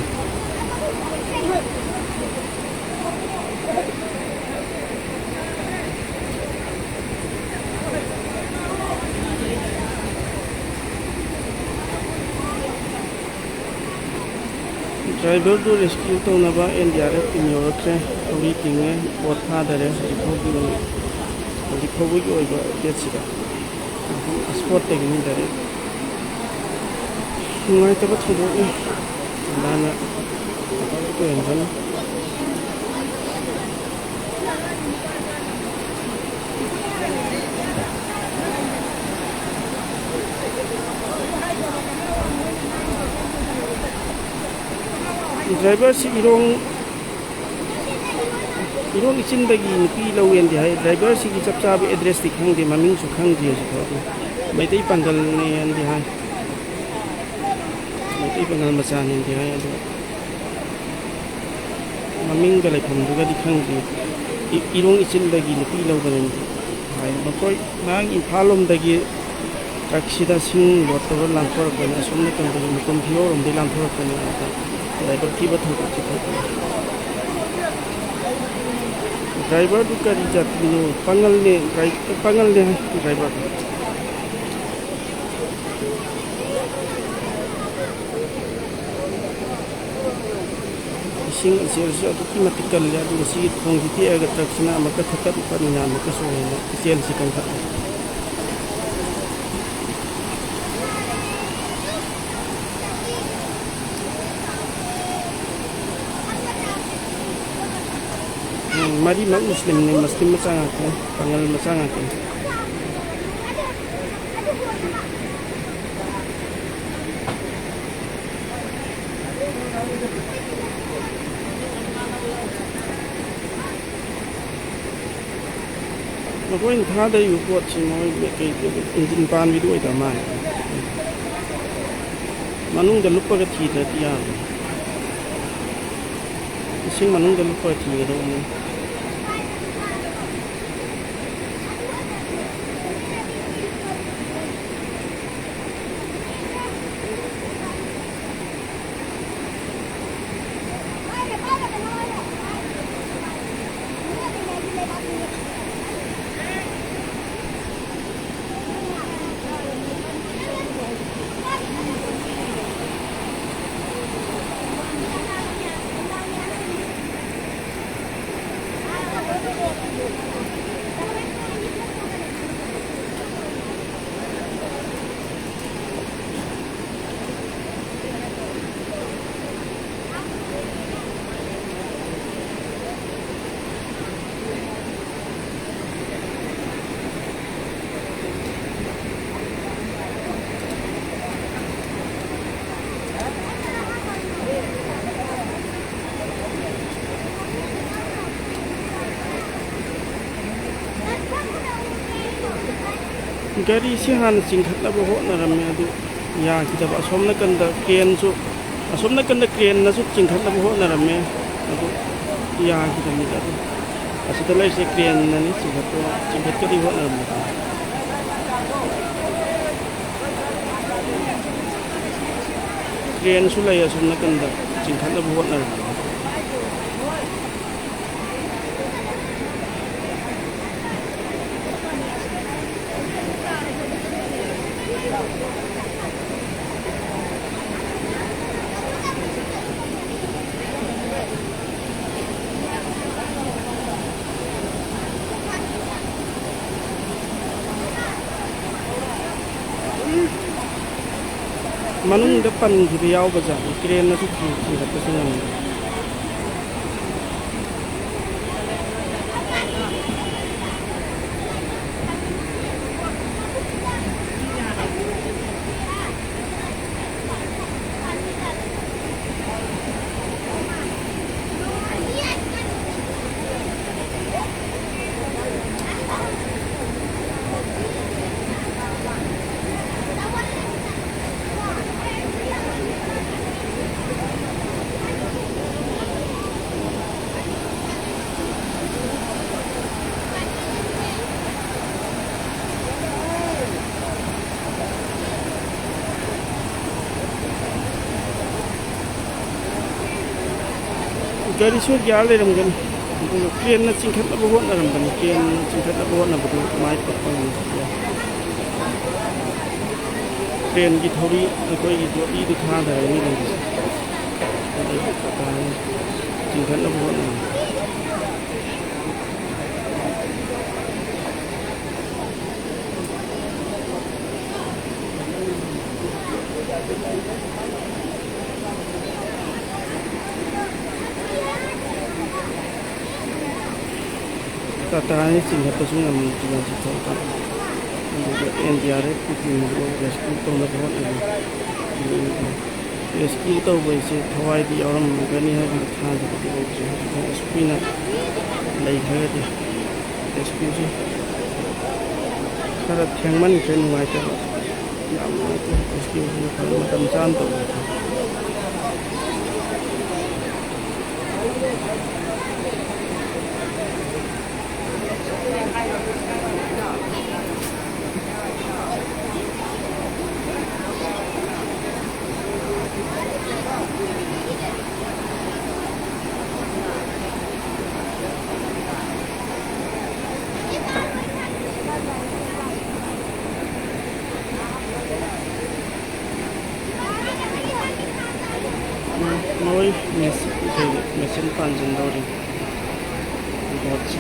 ꯗ꯭ꯔꯥꯏꯚꯔꯗꯨ ꯔꯦꯁꯀ꯭ꯌꯨ ꯇꯧꯅꯕ N D R F team ꯌꯧꯔꯛꯈ꯭ꯔꯦ꯫ ꯊꯧꯔꯤ ꯇꯤꯡꯉꯦ, ꯄꯣꯠ ꯊꯥꯗꯔꯦ꯫ ꯍꯧꯖꯤꯛ ꯐꯥꯎꯒꯤ ꯑꯣꯏꯅ, ꯍꯧꯖꯤꯛ ꯐꯥꯎꯕꯒꯤ ꯑꯣꯏꯕ ꯑꯞꯗꯦꯠꯁꯤꯗ ꯏꯁꯄꯣꯠꯇꯒꯤꯅꯤ ꯗꯥꯏꯔꯦꯛ꯫ ꯅꯨꯡꯉꯥꯏꯇꯕ ꯊꯧꯗꯣꯛꯅꯤ꯫ ꯑꯗꯨꯃꯥꯏꯅ ꯑꯐꯕ ꯑꯣꯏꯔꯝꯒꯅꯤ꯫ ꯗ꯭ꯔꯥꯏꯚꯔꯁꯤ ꯏꯔꯣꯡ, ꯏꯔꯣꯡ ꯏꯆꯤꯟꯗꯒꯤ ꯅꯨꯄꯤ ꯂꯧꯋꯦꯅꯗꯤ ꯍꯥꯏ꯫ ꯗ꯭ꯔꯥꯏꯚꯔꯁꯤꯒꯤ ꯆꯞ ꯆꯥꯕ ꯑꯦꯗ꯭ꯔꯦꯁꯇꯤ ꯈꯪꯗꯦ, ꯃꯃꯤꯡꯁꯨ ꯈꯪꯗ꯭ꯔꯤ ꯍꯧꯖꯤꯛ ꯐꯥꯎꯕ꯫ ꯃꯩꯇꯩ ꯄꯥꯡꯒꯜꯅꯦꯅꯗꯤ ꯍꯥꯏ꯫ ꯃꯩꯇꯩ ꯄꯥꯉꯜ ꯃꯆꯥꯅꯤꯗꯤ ꯍꯥꯏ, ꯑꯗꯣ ꯃꯃꯤꯡꯒ ꯂꯩꯐꯝꯗꯨꯒꯗꯤ ꯈꯪꯗꯦ꯫ ꯏ-, ꯏꯔꯣꯡ ꯏꯆꯤꯟꯗꯒꯤ ꯅꯨꯄꯤ ꯂꯧꯕꯅꯦ ꯍꯥꯏ꯫ ꯃꯈꯣꯏ ꯉꯔꯥꯡ ꯏꯝꯐꯥꯜ ꯂꯣꯝꯗꯒꯤ ꯇ꯭ꯔꯛꯁꯤꯗ ꯁꯤꯡ ꯂꯣꯗ ꯇꯧꯔ ꯂꯥꯟꯊꯣꯔꯛꯄꯅꯦ, ꯑꯁꯣꯝ ꯅꯥꯀꯟꯗꯒꯤ ꯃꯇꯣꯝ ꯊꯤꯌꯣꯔꯣꯝꯗꯒꯤ ꯂꯥꯟꯊꯣꯔꯛꯄꯅꯦ ꯍꯥꯏꯕ꯫ ꯗ꯭ꯔꯥꯏꯚꯔ ꯊꯤꯕ ꯊꯧꯗꯣꯛꯁꯤ ꯊꯣꯛꯄꯅꯦ꯫ ꯗ꯭ꯔꯥꯏꯚꯔꯗꯨ ꯀꯔꯤ ꯖꯥꯇꯤꯅꯣ? ꯄꯥꯉꯜꯅꯦ, ꯗ꯭ꯔꯥꯏ-, ꯄꯥꯉꯜꯅꯦ ꯍꯥꯏ ꯗ꯭ꯔꯥꯏꯚꯔꯗꯨ꯫ ꯏꯁꯤꯡ ꯏꯆꯦꯜꯁꯨ ꯑꯗꯨꯛꯀꯤ ꯃꯇꯤꯛ ꯀꯜꯂꯦ, ꯑꯗꯨꯒ ꯁꯤꯒꯤ ꯊꯣꯡꯁꯤ ꯇꯦꯛꯑꯒ ꯇ꯭ꯔꯛꯁꯤꯅ ꯑꯃꯨꯛꯀ ꯊꯛꯀꯠꯄꯅꯤꯅ ꯑꯃꯨꯛꯀꯁꯨ ꯍꯦꯟꯅ ꯏꯆꯦꯜꯁꯤ ꯀꯟꯈꯠꯂꯦ꯫ ꯎꯝ, ꯃꯔꯤꯃꯛ ꯃꯨꯁꯂꯤꯝꯅꯤ, ꯃꯨꯁꯂꯤꯝ ꯃꯆꯥ ꯉꯥꯛꯇꯅꯤ, ꯄꯥꯉꯜ ꯃꯆꯥ ꯉꯥꯛꯇꯅꯤ꯫ ꯃꯈꯣꯏꯅ ꯊꯥꯗꯔꯤꯕ ꯄꯣꯠꯁꯤ ꯃꯣꯏ ꯀꯩ, ꯀꯩ, ꯏꯟꯖꯤꯟ ꯄꯥꯟꯕꯤꯗꯨ ꯑꯣꯏꯗꯕ ꯃꯥꯜꯂꯦ꯫ ꯃꯅꯨꯡꯗ ꯂꯨꯞꯄꯒ ꯊꯤꯗ꯭ꯔꯗꯤ ꯌꯥꯔꯣꯏ꯫ ꯏꯁꯤꯡ ꯃꯅꯨꯡꯗ ꯂꯨꯞꯄꯒ ꯊꯤꯒꯗꯧꯕꯅꯤ꯫ ꯒꯥꯔꯤꯁꯤ ꯍꯥꯟꯅ ꯆꯤꯡꯈꯠꯅꯕ ꯍꯣꯠꯅꯔꯝꯃꯦ, ꯑꯗꯨ ꯌꯥꯈꯤꯗꯕ꯫ ꯑꯁꯣꯝ ꯅꯥꯀꯟꯗ ꯀ꯭ꯔꯦꯟꯁꯨ, ꯑꯁꯣꯝ ꯅꯥꯀꯟꯗ ꯀ꯭ꯔꯦꯟꯅꯁꯨ ꯆꯤꯡꯈꯠꯅꯕ ꯍꯣꯠꯅꯔꯝꯃꯦ, ꯑꯗꯨ ꯌꯥꯈꯤꯗꯕꯅꯤꯗ꯫ ꯑꯗꯨ ꯑꯁꯤꯗ ꯂꯩꯔꯤꯁꯦ ꯀ꯭ꯔꯦꯟꯅꯅꯤ ꯆꯤꯡꯈꯠꯄ, ꯆꯤꯡꯈꯠꯀꯗꯤ ꯍꯣꯠꯅꯔꯝꯃꯦ꯫ ꯀ꯭ꯔꯦꯟꯁꯨ ꯂꯩ ꯑꯁꯣꯝ ꯅꯥꯀꯟꯗ, ꯆꯤꯡꯈꯠꯅꯕ ꯍꯣꯠꯅꯔꯝꯃꯦ꯫ ꯃꯅꯨꯡꯗ ꯄꯟꯈꯤꯕ ꯌꯥꯎꯕꯖꯥꯠꯅꯤ, ꯀ꯭ꯔꯦꯟꯅꯁꯨ ꯊꯤ-, ꯊꯤꯡꯒꯠꯄꯁꯨ ꯉꯝꯗꯦ꯫ ꯒꯥꯔꯤꯁꯨ ꯒ꯭ꯌꯥꯔ ꯂꯩꯔꯝꯒꯅꯤ꯫ ꯑꯗꯨꯒ ꯀ꯭ꯔꯦꯟꯅ ꯆꯤꯡꯈꯠꯅꯕ ꯍꯣꯠꯅꯔꯝꯕꯅꯤ꯫ ꯀ꯭ꯔꯦꯟꯅ ꯆꯤꯡꯈꯠꯅꯕ ꯍꯣꯠꯅꯕꯗꯨ ꯃꯥꯏ ꯄꯥꯛꯄ ꯉꯝꯈꯤꯗꯦ꯫ ꯀ꯭ꯔꯦꯟꯒꯤ ꯊꯧꯔꯤ ꯑꯩꯈꯣꯏꯒꯤ ꯖꯣꯠꯂꯤꯗꯨ ꯊꯥꯗꯔꯒꯅꯤ ꯂꯩꯔꯤꯁꯦ꯫ ꯑꯗꯨꯗꯒꯤ ꯇꯥꯇꯥꯅ ꯆꯤꯡꯈꯠꯅꯕ ꯍꯣꯠꯅꯔꯤ꯫ ꯇꯥꯇꯥꯅ ꯆꯤꯡꯈꯠꯄꯁꯨ ꯉꯝꯗ꯭ꯔꯤ ꯍꯧꯖꯤꯛ ꯐꯥꯎꯕ꯫ ꯑꯗꯨꯒ ꯑꯦꯟ ꯗꯤ ꯑꯥꯔ ꯑꯦꯐꯀꯤ ꯇꯤꯝꯅ ꯔꯦꯁꯀ꯭ꯌꯨ ꯇꯧꯅꯕ ꯍꯣꯠꯅꯔꯤ꯫ ꯔꯦꯁꯀ꯭ꯌꯨ ꯇꯧꯕ ꯍꯥꯏꯁꯦ ꯊꯋꯥꯏꯗꯤ ꯌꯥꯎꯔꯝꯒꯅꯤ ꯍꯥꯏꯕꯒꯤ ꯊꯥꯖꯕꯗꯤ ꯂꯩꯇ꯭ꯔꯦ꯫ ꯍꯧꯖꯤꯛ ꯐꯥꯎ ꯑꯁꯨꯛ ꯀꯨꯏꯅ ꯂꯩꯈ꯭ꯔꯒꯗꯤ ꯔꯦꯁꯀ꯭ꯌꯨꯁꯦ ꯈꯔ ꯊꯦꯡꯃꯟꯈ꯭ꯔꯦ, ꯅꯨꯡꯉꯥꯏꯇꯕ꯫ ꯌꯥꯝ ꯅꯨꯡꯉꯥꯏꯇꯦ꯫ Festival ꯁꯤꯅ ꯐꯖꯅ ꯃꯇꯝ ꯆꯥꯅ ꯇꯧꯕꯤꯗꯦ꯫ ꯃꯣꯏ ꯃꯦꯆꯤꯟ, ꯀꯩꯅꯣ, ꯃꯦꯆꯤꯟ ꯄꯥꯟꯁꯤꯟꯗꯧꯔꯤ꯫ ꯕꯣꯠꯁꯦ꯫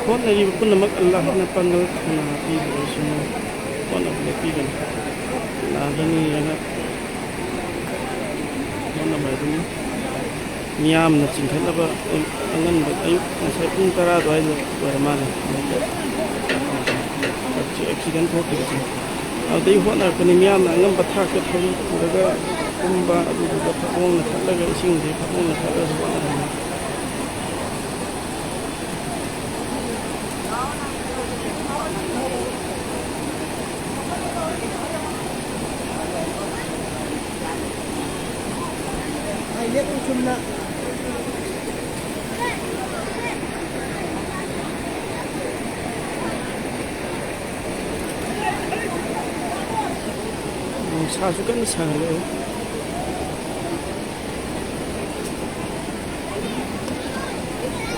ꯍꯣꯠꯅꯔꯤꯕ ꯄꯨꯝꯅꯃꯛ ꯑꯜꯂꯥꯍꯅ ꯄꯥꯡꯒꯜ ꯀꯅꯥ ꯄꯤꯕ ꯑꯣꯏꯁꯅꯨ꯫ ꯍꯣꯠꯅꯕ ꯂꯦꯞꯄꯤꯒꯅꯨ꯫ ꯑꯜꯂꯥꯍꯗ ꯅꯤꯔꯒ ꯍꯣꯠꯅꯕ ꯑꯗꯨꯅꯤ꯫ ꯃꯤꯌꯥꯝꯅ ꯆꯤꯡꯈꯠꯅꯕ ꯑꯉꯟꯕ ꯑꯌꯨꯛ ꯉꯁꯥꯏ ꯄꯨꯡ ꯇꯔꯥ ꯑꯗꯨꯋꯥꯏꯗ ꯑꯣꯏꯔ ꯃꯥꯜꯂꯦ꯫ ꯃꯣꯏꯒꯤ ꯑꯦꯛꯁꯤꯗꯦꯟ ꯊꯣꯛꯈꯤꯕꯁꯦ꯫ ꯑꯗꯨꯗꯩ ꯍꯣꯠꯅꯔꯛꯄꯅꯤ꯫ ꯃꯤꯌꯥꯝꯅ ꯑꯉꯝꯕ ꯊꯥꯛꯇ ꯊꯧꯔꯤ ꯄꯨꯔꯒ ꯀꯨꯝꯕ, ꯑꯗꯨꯗꯨꯒ ꯐꯛꯂꯣꯡꯅ ꯊꯠꯂꯒ, ꯏꯁꯤꯡꯁꯦ ꯐꯛꯂꯣꯡꯅ ꯊꯠꯂꯒ ꯍꯣꯠꯅꯔꯝꯃꯤ꯫ ꯅꯨꯡꯁꯥꯁꯨ ꯀꯟꯅ ꯁꯥꯒꯠꯂꯛꯑꯦ꯫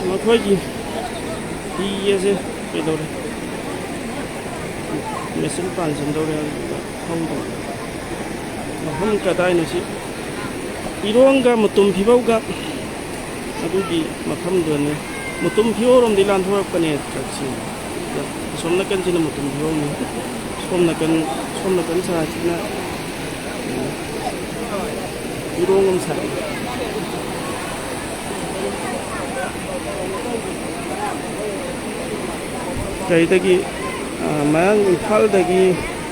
ꯃꯈꯣꯏꯒꯤ ꯍꯤ ꯑꯁꯦ ꯀꯩꯗꯧꯔꯦ? ꯃꯦꯆꯤꯟ ꯄꯥꯟꯁꯤꯟꯗꯧꯔꯦ, ꯑꯗꯨꯗꯨꯒ ꯊꯧꯗꯧꯔꯦ꯫ ꯃꯐꯝ ꯀꯗꯥꯏꯅꯣ ꯁꯤ? ꯏꯔꯣꯡꯒ ꯃꯨꯇꯨꯝ ꯐꯤꯕꯧꯒ ꯑꯗꯨꯒꯤ ꯃꯐꯝꯗꯨꯅꯤ꯫ ꯃꯨꯇꯨꯝ ꯐꯤꯕꯧꯔꯣꯝꯗꯒꯤ ꯂꯥꯟꯊꯣꯔꯛꯄꯅꯦ ꯇ꯭ꯔꯛꯁꯤꯡ꯫ ꯑꯁꯣꯝ ꯅꯥꯀꯟꯁꯤꯅ ꯃꯨꯇꯨꯝ ꯐꯤꯕꯧꯅꯤ꯫ ꯁꯣꯝ ꯅꯥꯀꯟ, ꯁꯣꯝ ꯅꯥꯀꯟ ꯁꯥꯏꯠꯁꯤꯅ ꯏꯔꯣꯡ ꯑꯃ ꯁꯥꯏ꯫ ꯀꯩꯗꯒꯤ, ꯑ, ꯃꯌꯥꯡ ꯏꯝꯐꯥꯜꯗꯒꯤ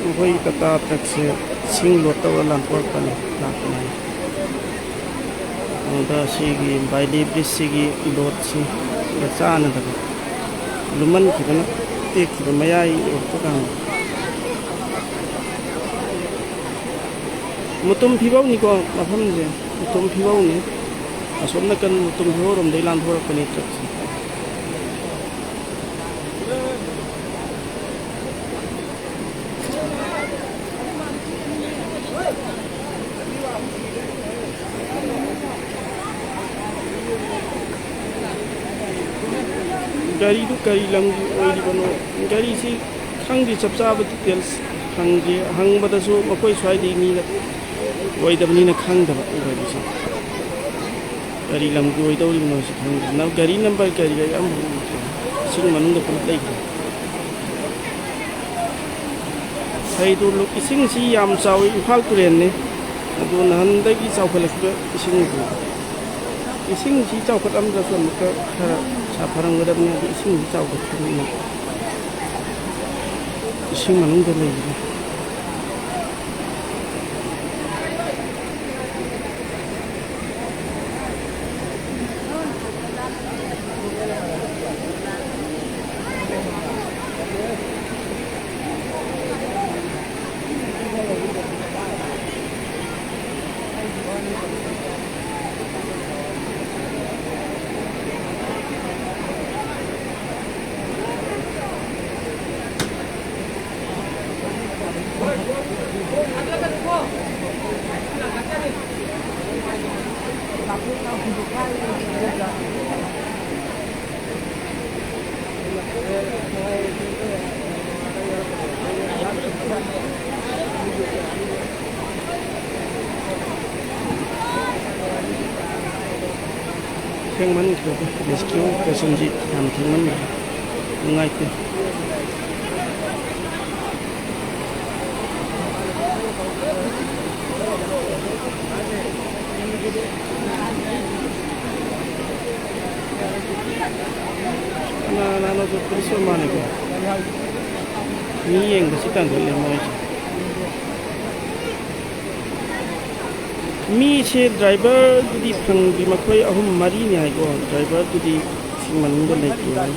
ꯑꯩꯈꯣꯏ ꯇꯥꯇꯥ ꯇ꯭ꯔꯛꯁꯦ ꯏꯁꯤꯡ ꯂꯣꯗ ꯇꯧꯔ ꯂꯥꯟꯊꯣꯔꯛꯄꯅꯤ, ꯂꯥꯛꯄꯅꯤ꯫ ꯑꯗꯨꯗ ꯁꯤꯒꯤ ꯕꯥꯏꯂꯤ ꯕ꯭ꯔꯤꯖꯁꯤꯒꯤ ꯂꯣꯗꯁꯤꯒ ꯆꯥꯟꯅꯗꯕ, ꯂꯨꯝꯃꯟꯈꯤꯕꯅ ꯇꯦꯛꯈꯤꯕ ꯃꯌꯥꯏ ꯑꯣꯏꯔꯛꯄ ꯀꯥꯟꯗ꯫ ꯃꯨꯇꯨꯝ ꯐꯤꯕꯧꯅꯤꯀꯣ ꯃꯐꯝꯁꯦ, ꯃꯨꯇꯨꯝ ꯐꯤꯕꯧꯅꯤ꯫ ꯑꯁꯣꯝ ꯅꯥꯀꯟ ꯃꯨꯇꯨꯝ ꯐꯤꯕꯧꯔꯣꯝꯗꯒꯤ ꯂꯥꯟꯊꯣꯔꯛꯄꯅꯤ ꯇ꯭ꯔꯛꯁꯦ꯫ ꯒꯥꯔꯤꯗꯨ ꯀꯔꯤ ꯂꯝꯒꯤ ꯑꯣꯏꯔꯤꯕꯅꯣ? ꯒꯥꯔꯤꯁꯤ ꯈꯪꯗꯦ, ꯆꯞ ꯆꯥꯕ ꯗꯤꯇꯦꯜꯁ ꯍꯪꯗꯦ꯫ ꯍꯪꯕꯗꯁꯨ ꯃꯈꯣꯏ ꯁ꯭ꯋꯥꯏꯗꯒꯤ ꯃꯤꯅ ꯑꯣꯏꯗꯕꯅꯤꯅ ꯈꯪꯗꯕ ꯒꯥꯔꯤꯁꯤ꯫ ꯀꯔꯤ ꯂꯝꯒꯤ ꯑꯣꯏꯗꯧꯔꯤꯕꯅꯣ ꯁꯤ ꯈꯪꯗꯦ꯫ ꯅ-, ꯒꯥꯔꯤ ꯅꯝꯕꯔ ꯀꯔꯤ ꯀꯔꯤ ꯑꯃꯐꯥꯎ ꯎꯗ꯭ꯔꯦ꯫ ꯏꯁꯤꯡ ꯃꯅꯨꯡꯗ ꯄꯨꯂꯞ ꯂꯩꯈ꯭ꯔꯦ꯫ ꯁꯩꯗꯣ ꯂꯨ-, ꯏꯁꯤꯡꯁꯤ ꯌꯥꯝ ꯆꯥꯎꯏ, ꯏꯝꯐꯥꯜ ꯇꯨꯔꯦꯜꯅꯤ꯫ ꯑꯗꯨ ꯅꯍꯥꯟꯗꯒꯤ ꯆꯥꯎꯈꯠꯂꯛꯄ ꯏꯁꯤꯡꯁꯤ, ꯏꯁꯤꯡꯁꯤ ꯆꯥꯎꯈꯠꯂꯝꯗ꯭ꯔꯁꯨ ꯑꯃꯨꯛꯀ ꯈꯔ ꯁꯥꯐꯔꯝꯒꯗꯕꯅꯤ꯫ ꯑꯗꯨ ꯏꯁꯤꯡꯁꯤ ꯆꯥꯎꯈꯠꯄꯅꯤꯅ ꯏꯁꯤꯡ ꯃꯅꯨꯡꯗ ꯂꯩꯈ꯭ꯔꯦ꯫ ꯊꯦꯡꯃꯟꯈ꯭ꯔꯦꯗ, ꯔꯦꯁꯀ꯭ꯌꯨ ꯑꯣꯄꯔꯦꯁꯟꯁꯤ ꯌꯥꯝ ꯊꯦꯡꯃꯟꯈ꯭ꯔꯦ, ꯅꯨꯡꯉꯥꯏꯇꯦ꯫ ꯀꯅꯥ ꯀꯅꯥꯅꯣ ꯄꯨꯂꯤꯁ ꯑꯣꯏ ꯃꯥꯜꯂꯦꯀꯣ꯫ ꯃꯤ ꯌꯦꯡꯕꯁꯤ ꯇꯟꯁꯤꯜꯂꯦ ꯃꯣꯏꯁꯦ꯫ ꯃꯤꯁꯦ ꯗ꯭ꯔꯥꯏꯚꯔꯗꯨꯗꯤ ꯐꯪꯗ꯭ꯔꯤ, ꯃꯈꯣꯏ ꯑꯍꯨꯝ ꯃꯔꯤꯅꯤ ꯍꯥꯏꯀꯣ꯫ ꯗ꯭ꯔꯥꯏꯚꯔꯗꯨꯗꯤ ꯏꯁꯤꯡ ꯃꯅꯨꯡꯗ ꯂꯩꯇꯦ ꯍꯥꯏ꯫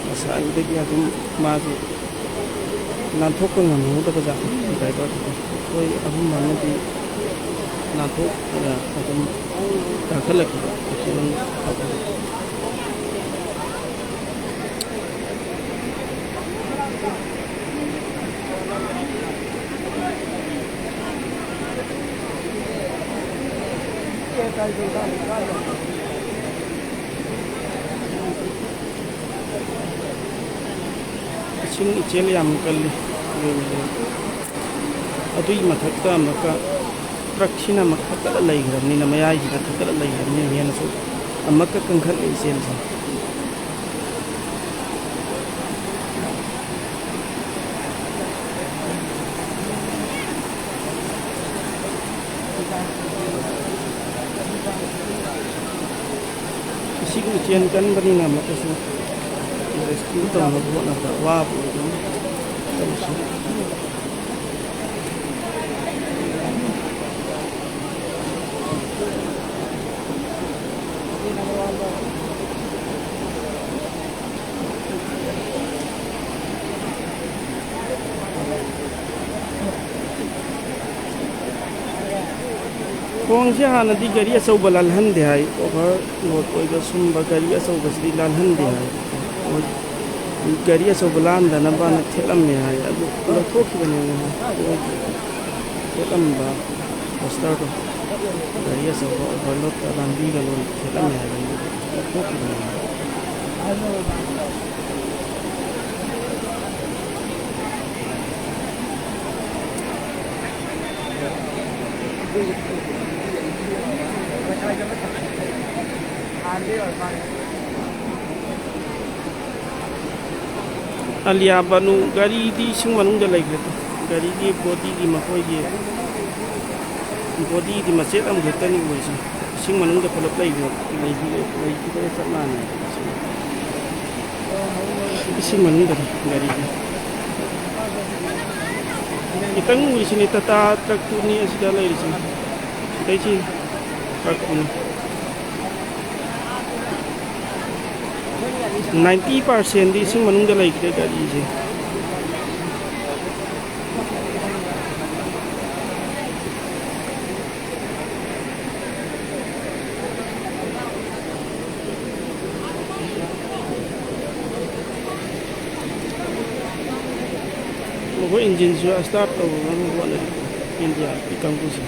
ꯉꯁꯥꯏꯗꯒꯤ ꯑꯗꯨꯝ ꯃꯥꯁꯦ ꯅꯥꯟꯊꯣꯛꯄ ꯉꯝꯍꯧꯗꯕ ꯖꯥꯠꯅꯤ꯫ ꯗ꯭ꯔꯥꯏꯚꯔꯗꯨꯗꯤ ꯑꯩꯈꯣꯏ ꯑꯍꯨꯝ ꯑꯃꯗꯤ ꯅꯥꯟꯊꯣꯛꯑꯒ ꯑꯗꯨꯝ ꯀꯥꯈꯠꯂꯛꯈꯤꯕ ꯑꯦꯛꯁꯤꯗꯦꯟ ꯊꯣꯛꯄꯗ꯫ ꯏꯁꯤꯡ ꯏꯆꯦꯜ ꯌꯥꯝ ꯀꯜꯂꯤ꯫ ꯑꯗꯨꯒꯤ ꯃꯊꯛꯇ ꯑꯃꯨꯛꯀ ꯇ꯭ꯔꯛꯁꯤꯅ ꯑꯃꯨꯛ ꯊꯛꯀꯠꯂ ꯂꯩꯈ꯭ꯔꯕꯅꯤꯅ, ꯃꯌꯥꯏꯁꯤꯗ ꯊꯛꯀꯠꯂ ꯂꯩꯈ꯭ꯔꯕꯅꯤꯅ ꯍꯦꯟꯅꯁꯨ ꯑꯃꯨꯛꯀ ꯀꯟꯈꯠꯂꯦ ꯏꯆꯦꯜꯁꯦ꯫ ꯏꯁꯤꯡ ꯏꯆꯦꯟ ꯀꯟꯕꯅꯤꯅ ꯑꯃꯨꯛꯀꯁꯨ ꯔꯦꯁꯀ꯭ꯌꯨ ꯇꯧꯅꯕ ꯍꯣꯠꯅꯕꯗ ꯋꯥꯕ ꯑꯣꯏꯒꯅꯤ ꯇꯧꯔꯤꯁꯦ꯫ ꯊꯣꯡꯁꯦ ꯍꯥꯟꯅꯗꯤ ꯒꯥꯔꯤ ꯑꯆꯧꯕ ꯂꯥꯜꯍꯟꯗꯦ ꯍꯥꯏ, ꯑꯣꯚꯔ ꯂꯣꯗ ꯑꯣꯏꯕ ꯁꯨꯝꯕ ꯒꯥꯔꯤ ꯑꯆꯧꯕꯁꯤꯗꯤ ꯂꯥꯜꯍꯟꯗꯦ ꯍꯥꯏ꯫ ꯃꯣꯏ ꯒꯥꯔꯤ ꯑꯆꯧꯕ ꯂꯥꯟꯗꯅꯕꯅ ꯊꯦꯠꯂꯝꯃꯦ ꯍꯥꯏ, ꯑꯗꯨ ꯂꯧꯊꯣꯛꯈꯤꯕꯅꯦ ꯉꯍꯥꯟ꯫ ꯃꯣꯏꯒꯤ ꯊꯦꯠꯂꯝꯕ ꯄꯣꯁꯇꯔꯗꯣ, ꯒꯥꯔꯤ ꯑꯆꯧꯕ ꯑꯣꯚꯔ ꯂꯣꯗꯀ ꯂꯥꯟꯕꯤꯒꯅꯨ ꯊꯦꯠꯂꯝꯃꯦ ꯍꯥꯏꯕ, ꯑꯗꯨ ꯂꯧꯊꯣꯛꯈꯤꯕꯅꯦ꯫ ꯑꯂꯤꯌꯥ ꯕꯅꯨ ꯒꯥꯔꯤꯗꯤ ꯏꯁꯤꯡ ꯃꯅꯨꯡꯗ ꯂꯩꯈ꯭ꯔꯦ꯫ ꯒꯥꯔꯤꯒꯤ ꯕꯣꯗꯤꯒꯤ, ꯃꯈꯣꯏꯒꯤ ꯕꯣꯗꯤꯗꯤ ꯃꯆꯦꯠ ꯑꯃꯈꯛꯇꯅꯤ ꯑꯣꯏꯔꯤꯁꯦ꯫ ꯏꯁꯤꯡ ꯃꯅꯨꯡꯗ ꯄꯨꯂꯞ ꯂꯩꯈ꯭ꯔꯦ, ꯂꯩꯈꯤꯕ, ꯂꯩꯈꯤꯕꯒ ꯆꯞ ꯃꯥꯟꯅꯩ꯫ ꯏꯁꯤꯡ ꯃꯅꯨꯡꯗꯅꯤ ꯒꯥꯔꯤꯁꯦ꯫ ꯈꯤꯇꯪ ꯎꯔꯤꯁꯤꯅꯤ ꯇꯥꯇꯥ ꯇ꯭ꯔꯛꯇꯨꯅꯤ ꯑꯁꯤꯗ ꯂꯩꯔꯤꯁꯤꯅꯤ꯫ ꯑꯩꯁꯤ ꯅꯥꯏꯟꯇꯤ ꯄꯥꯔꯁꯦꯟꯗꯤ ꯏꯁꯤꯡ ꯃꯅꯨꯡꯗ ꯂꯩꯈ꯭ꯔꯦ ꯒꯥꯔꯤꯁꯦ꯫ ꯃꯈꯣꯏ ꯏꯟꯖꯤꯟꯁꯨ ꯁ꯭ꯇꯥꯔꯠ ꯇꯧꯅꯕ ꯍꯣꯠꯅꯔꯤ ꯏꯟꯗꯤꯌꯥꯒꯤ ꯀꯥꯡꯕꯨꯁꯦ꯫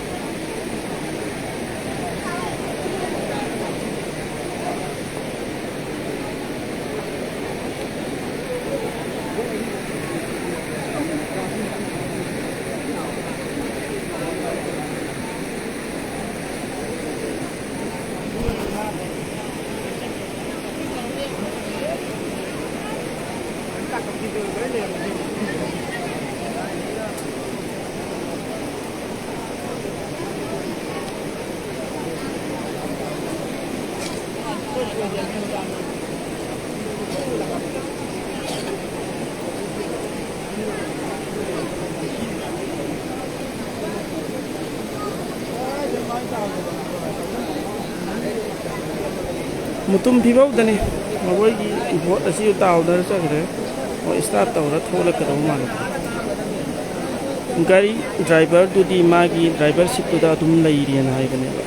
ꯃꯨꯇꯨꯝ ꯐꯤꯕꯧꯗꯅꯤ꯫ ꯃꯈꯣꯏꯒꯤ ꯕꯣꯠ ꯑꯁꯤ ꯇꯥꯎꯗꯅ ꯆꯠꯈ꯭ꯔꯦ꯫ ꯃꯣꯏ ꯁ꯭ꯇꯥꯔꯠ ꯇꯧꯔ ꯊꯣꯛꯂꯛꯀꯗꯧꯕ ꯃꯥꯜꯂꯦ꯫ ꯒꯥꯔꯤ ꯗ꯭ꯔꯥꯏꯚꯔꯗꯨꯗꯤ ꯃꯥꯒꯤ ꯗ꯭ꯔꯥꯏꯚꯔ ꯁꯤꯠꯇꯨꯗ ꯑꯗꯨꯝ ꯂꯩꯔꯦꯅ ꯍꯥꯏꯕꯅꯦꯕ꯫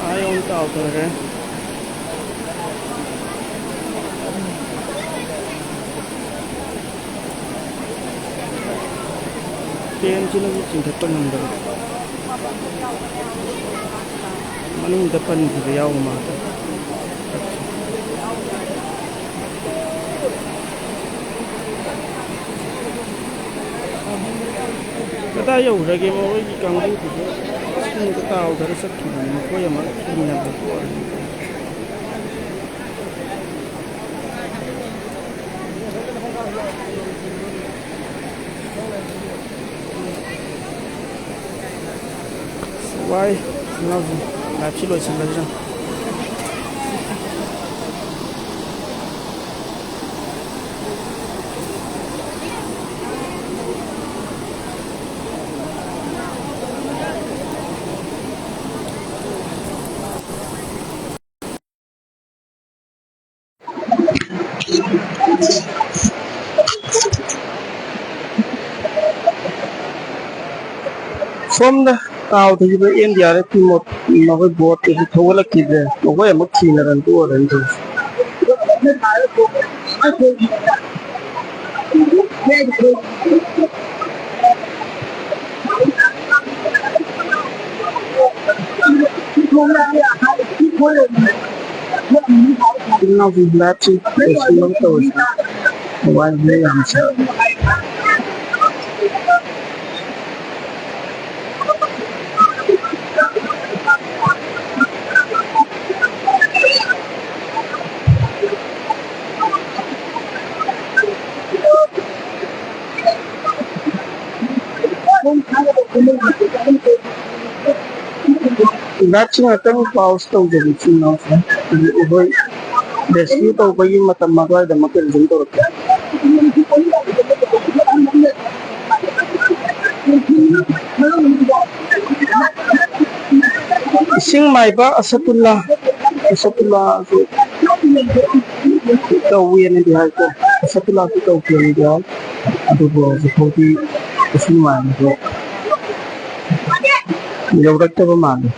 ꯑꯥ ꯌꯧꯅ ꯇꯥꯎꯊꯈ꯭ꯔꯦ꯫ ꯀ꯭ꯔꯦꯟꯁꯤꯅꯁꯨ ꯆꯤꯡꯈꯠꯄ ꯉꯝꯗꯕ꯫ ꯃꯅꯨꯡꯗ ꯄꯟꯈꯤꯕ ꯌꯥꯎꯕ ꯃꯥꯜꯂꯦ꯫ ꯀꯗꯥꯏ ꯌꯧꯈ꯭ꯔꯒꯦ ꯃꯈꯣꯏꯒꯤ ꯀꯥꯡꯕꯨꯗꯨꯕꯨ? ꯏꯁꯤꯡꯗ ꯇꯥꯎꯗꯅ ꯆꯠꯈꯤꯕꯅꯤ꯫ ꯃꯈꯣꯏ ꯑꯃ ꯊꯤꯅꯕ ꯄꯣꯠꯅꯤ꯫ ꯋꯥꯏ, ꯏꯅꯥꯎꯁꯤꯡ, ꯂꯥꯏꯐꯁꯤ ꯂꯣꯏꯁꯤꯜꯂꯁꯤꯔ꯫ ꯁꯣꯝꯗ ꯇꯥꯎꯊꯈꯤꯕ ꯑꯦꯟ ꯗꯤ ꯑꯥꯔ ꯑꯦꯐꯀꯤ ꯃꯣꯠ-, ꯃꯈꯣꯏ ꯕꯣꯠꯇꯨꯁꯨ ꯊꯧꯒꯠꯂꯛꯈꯤꯗ꯭ꯔꯦ꯫ ꯃꯈꯣꯏ ꯑꯃꯨꯛ ꯊꯤꯅꯔꯝꯗꯣꯏ ꯑꯣꯏꯔꯅꯤ ꯇꯧꯔꯤꯁꯦ꯫ ꯏꯆꯤꯜ ꯏꯅꯥꯎꯁꯤꯡ ꯂꯥꯏꯐꯁꯤ ꯂꯣꯏꯁꯤꯟꯅꯕ ꯇꯧꯔꯁꯤ꯫ ꯃꯣꯕꯥꯏꯜꯁꯤꯅ ꯌꯥꯝ ꯁꯥ-, ꯂꯥꯏꯐꯁꯤ ꯉꯥꯛꯇꯪ ꯄꯥꯎꯁ ꯇꯧꯖꯒꯦ, ꯏꯆꯤꯜ ꯏꯅꯥꯎꯁꯤꯡ꯫ ꯑꯩꯈꯣꯏ ꯔꯦꯁꯀ꯭ꯌꯨ ꯇꯧꯕꯒꯤ ꯃꯇꯝ ꯑꯗꯨꯋꯥꯏꯗꯃꯛꯇ ꯔꯤꯖꯨꯝ ꯇꯧꯔꯛꯀꯦ꯫ ꯏꯁꯤꯡ ꯃꯥꯏꯕ ꯑꯁꯗꯨꯜꯂꯥ, ꯑꯁꯗꯨꯜꯂꯥꯁꯨ ꯇꯧꯋꯦꯅꯗꯤ ꯍꯥꯏꯀꯣ, ꯑꯁꯗꯨꯜꯂꯥꯁꯨ ꯇꯧꯈꯤꯕꯅꯤꯗꯤ ꯍꯥꯏ꯫ ꯑꯗꯨꯕꯨ ꯍꯧꯖꯤꯛ ꯐꯥꯎꯗꯤ ꯏꯁꯤꯡ ꯃꯥꯏꯕꯗꯣ ꯌꯧꯔꯛꯇꯕ ꯃꯥꯜꯂꯤ꯫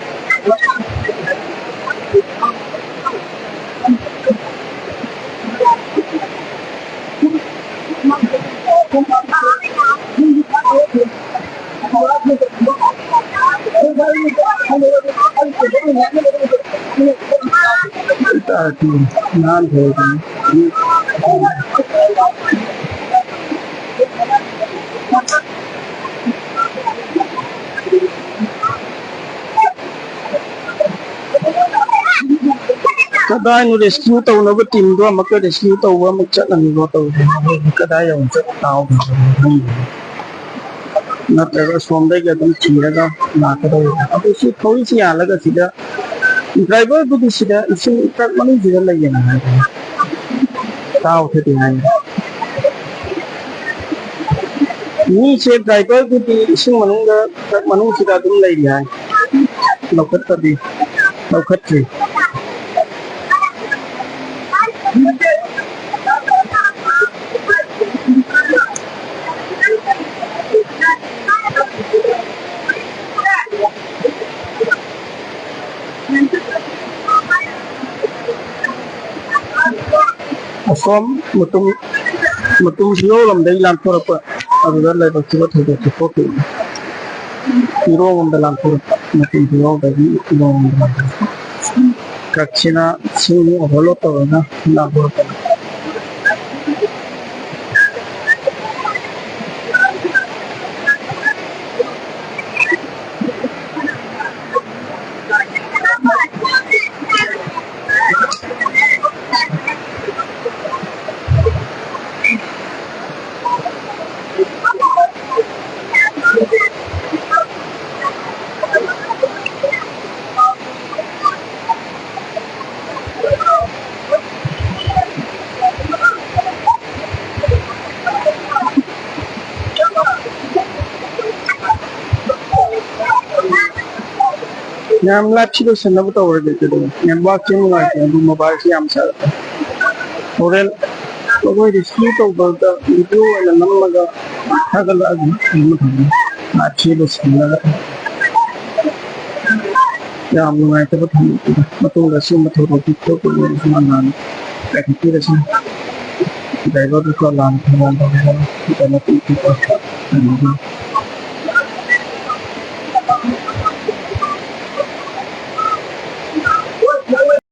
ꯀꯗꯥꯏꯅꯣ ꯔꯦꯁꯀ꯭ꯌꯨ ꯇꯧꯅꯕ ꯇꯤꯝꯗꯣ ꯑꯃꯨꯛꯀ ꯔꯦꯁꯀ꯭ꯌꯨ ꯇꯧꯕ ꯑꯃꯨꯛ ꯆꯠꯂꯝꯃꯤꯕꯣ ꯇꯧꯔꯤꯁꯦ? ꯃꯈꯣꯏꯁꯦ ꯀꯗꯥꯏ ꯌꯧꯅ ꯆꯠ ꯇꯥꯍꯧꯗ꯭ꯔꯕꯅꯣ ꯈꯪꯗꯦ꯫ ꯅꯠꯇ꯭ꯔꯒ ꯁꯣꯝꯗꯒꯤ ꯑꯗꯨꯝ ꯊꯤꯔꯒ ꯂꯥꯛꯀꯗꯧꯔꯤꯕ? ꯑꯗꯨ ꯁꯤ ꯊꯧꯔꯤꯁꯤ ꯌꯥꯜꯂꯒ ꯁꯤꯗ ꯗ꯭ꯔꯥꯏꯚꯔꯗꯨꯗꯤ ꯁꯤꯗ ꯏꯁꯤꯡ ꯇ꯭ꯔꯛ ꯃꯅꯨꯡꯁꯤꯗ ꯂꯩꯌꯦꯅ ꯍꯥꯏ꯫ ꯇꯥꯎ ꯊꯗꯤ ꯍꯥꯏ꯫ ꯃꯤꯁꯦ ꯗ꯭ꯔꯥꯏꯚꯔꯗꯨꯗꯤ ꯏꯁꯤꯡ ꯃꯅꯨꯡꯗ, ꯇ꯭ꯔꯛ ꯃꯅꯨꯡꯁꯤꯗ ꯑꯗꯨꯝ ꯂꯩꯔꯤ ꯍꯥꯏ꯫ ꯂꯧꯈꯠꯄꯗꯤ ꯂꯧꯈꯠꯇ꯭ꯔꯤ꯫ ꯑꯁꯣꯝ ꯃꯇꯨꯝ, ꯃꯇꯨꯝ ꯐꯤꯔꯣꯜ ꯑꯃꯗꯒꯤ ꯂꯥꯟꯊꯣꯔꯛꯄ, ꯑꯗꯨꯗ ꯂꯥꯏꯕꯛ ꯊꯤꯕ ꯊꯧꯗꯣꯛꯇꯨ ꯊꯣꯛꯈꯤ꯫ ꯐꯤꯔꯣꯜ ꯑꯃꯗ ꯂꯥꯟꯊꯣꯔꯛꯄ, ꯃꯇꯨꯝ ꯐꯤꯔꯣꯜꯗꯒꯤ ꯐꯤꯔꯣꯜ ꯑꯃꯗ ꯂꯥꯟꯊꯣꯔꯛꯄ꯫ ꯀꯛꯁꯤꯅ ꯁꯤꯡ ꯑꯣꯚꯔꯂꯣꯗ ꯇꯧꯔꯒ ꯂꯥꯟꯊꯣꯔꯛꯄ꯫ ꯌꯥꯝ ꯂꯥꯏꯐꯁꯤ ꯂꯣꯏꯁꯤꯟꯅꯕ ꯇꯧꯔꯒꯦ꯫ ꯀꯩꯗꯧꯔꯦ? ꯅꯦꯠꯋꯥꯛꯁꯦ ꯅꯨꯡꯉꯥꯏꯇꯦ, ꯑꯗꯨ ꯃꯣꯕꯥꯏꯜꯁꯤ ꯌꯥꯝ ꯁꯥꯔꯛꯑꯦ꯫ ꯍꯣꯔꯦꯟ ꯑꯩꯈꯣꯏ ꯔꯤꯁꯤꯞ ꯇꯧꯕꯗ ꯚꯤꯗꯤꯑꯣ ꯑꯣꯏꯅ ꯅꯝꯃꯒ ꯊꯥꯒꯠꯂꯛꯑꯒꯦ꯫ ꯂꯥꯏꯐꯁꯤ ꯂꯣꯏꯁꯤꯜꯂꯒ ꯌꯥꯝ ꯅꯨꯡꯉꯥꯏꯇꯕ ꯊꯧꯗꯣꯛꯅꯤꯗ꯫ ꯃꯇꯨꯡꯗ ꯁꯤꯒꯨꯝꯕ ꯊꯧꯗꯣꯛꯇꯤ ꯊꯣꯛꯇꯅꯕ ꯃꯉꯥꯜ ꯀꯥꯏꯊꯣꯛꯄꯤꯔꯁꯤ꯫ ꯗ꯭ꯔꯥꯏꯚꯔꯗꯨꯁꯨ ꯂꯥꯟ ꯊꯧꯕ ꯇꯧꯕꯤꯔꯣ꯫ ꯀꯩꯅꯣ ꯇꯧꯕꯤꯔꯣ꯫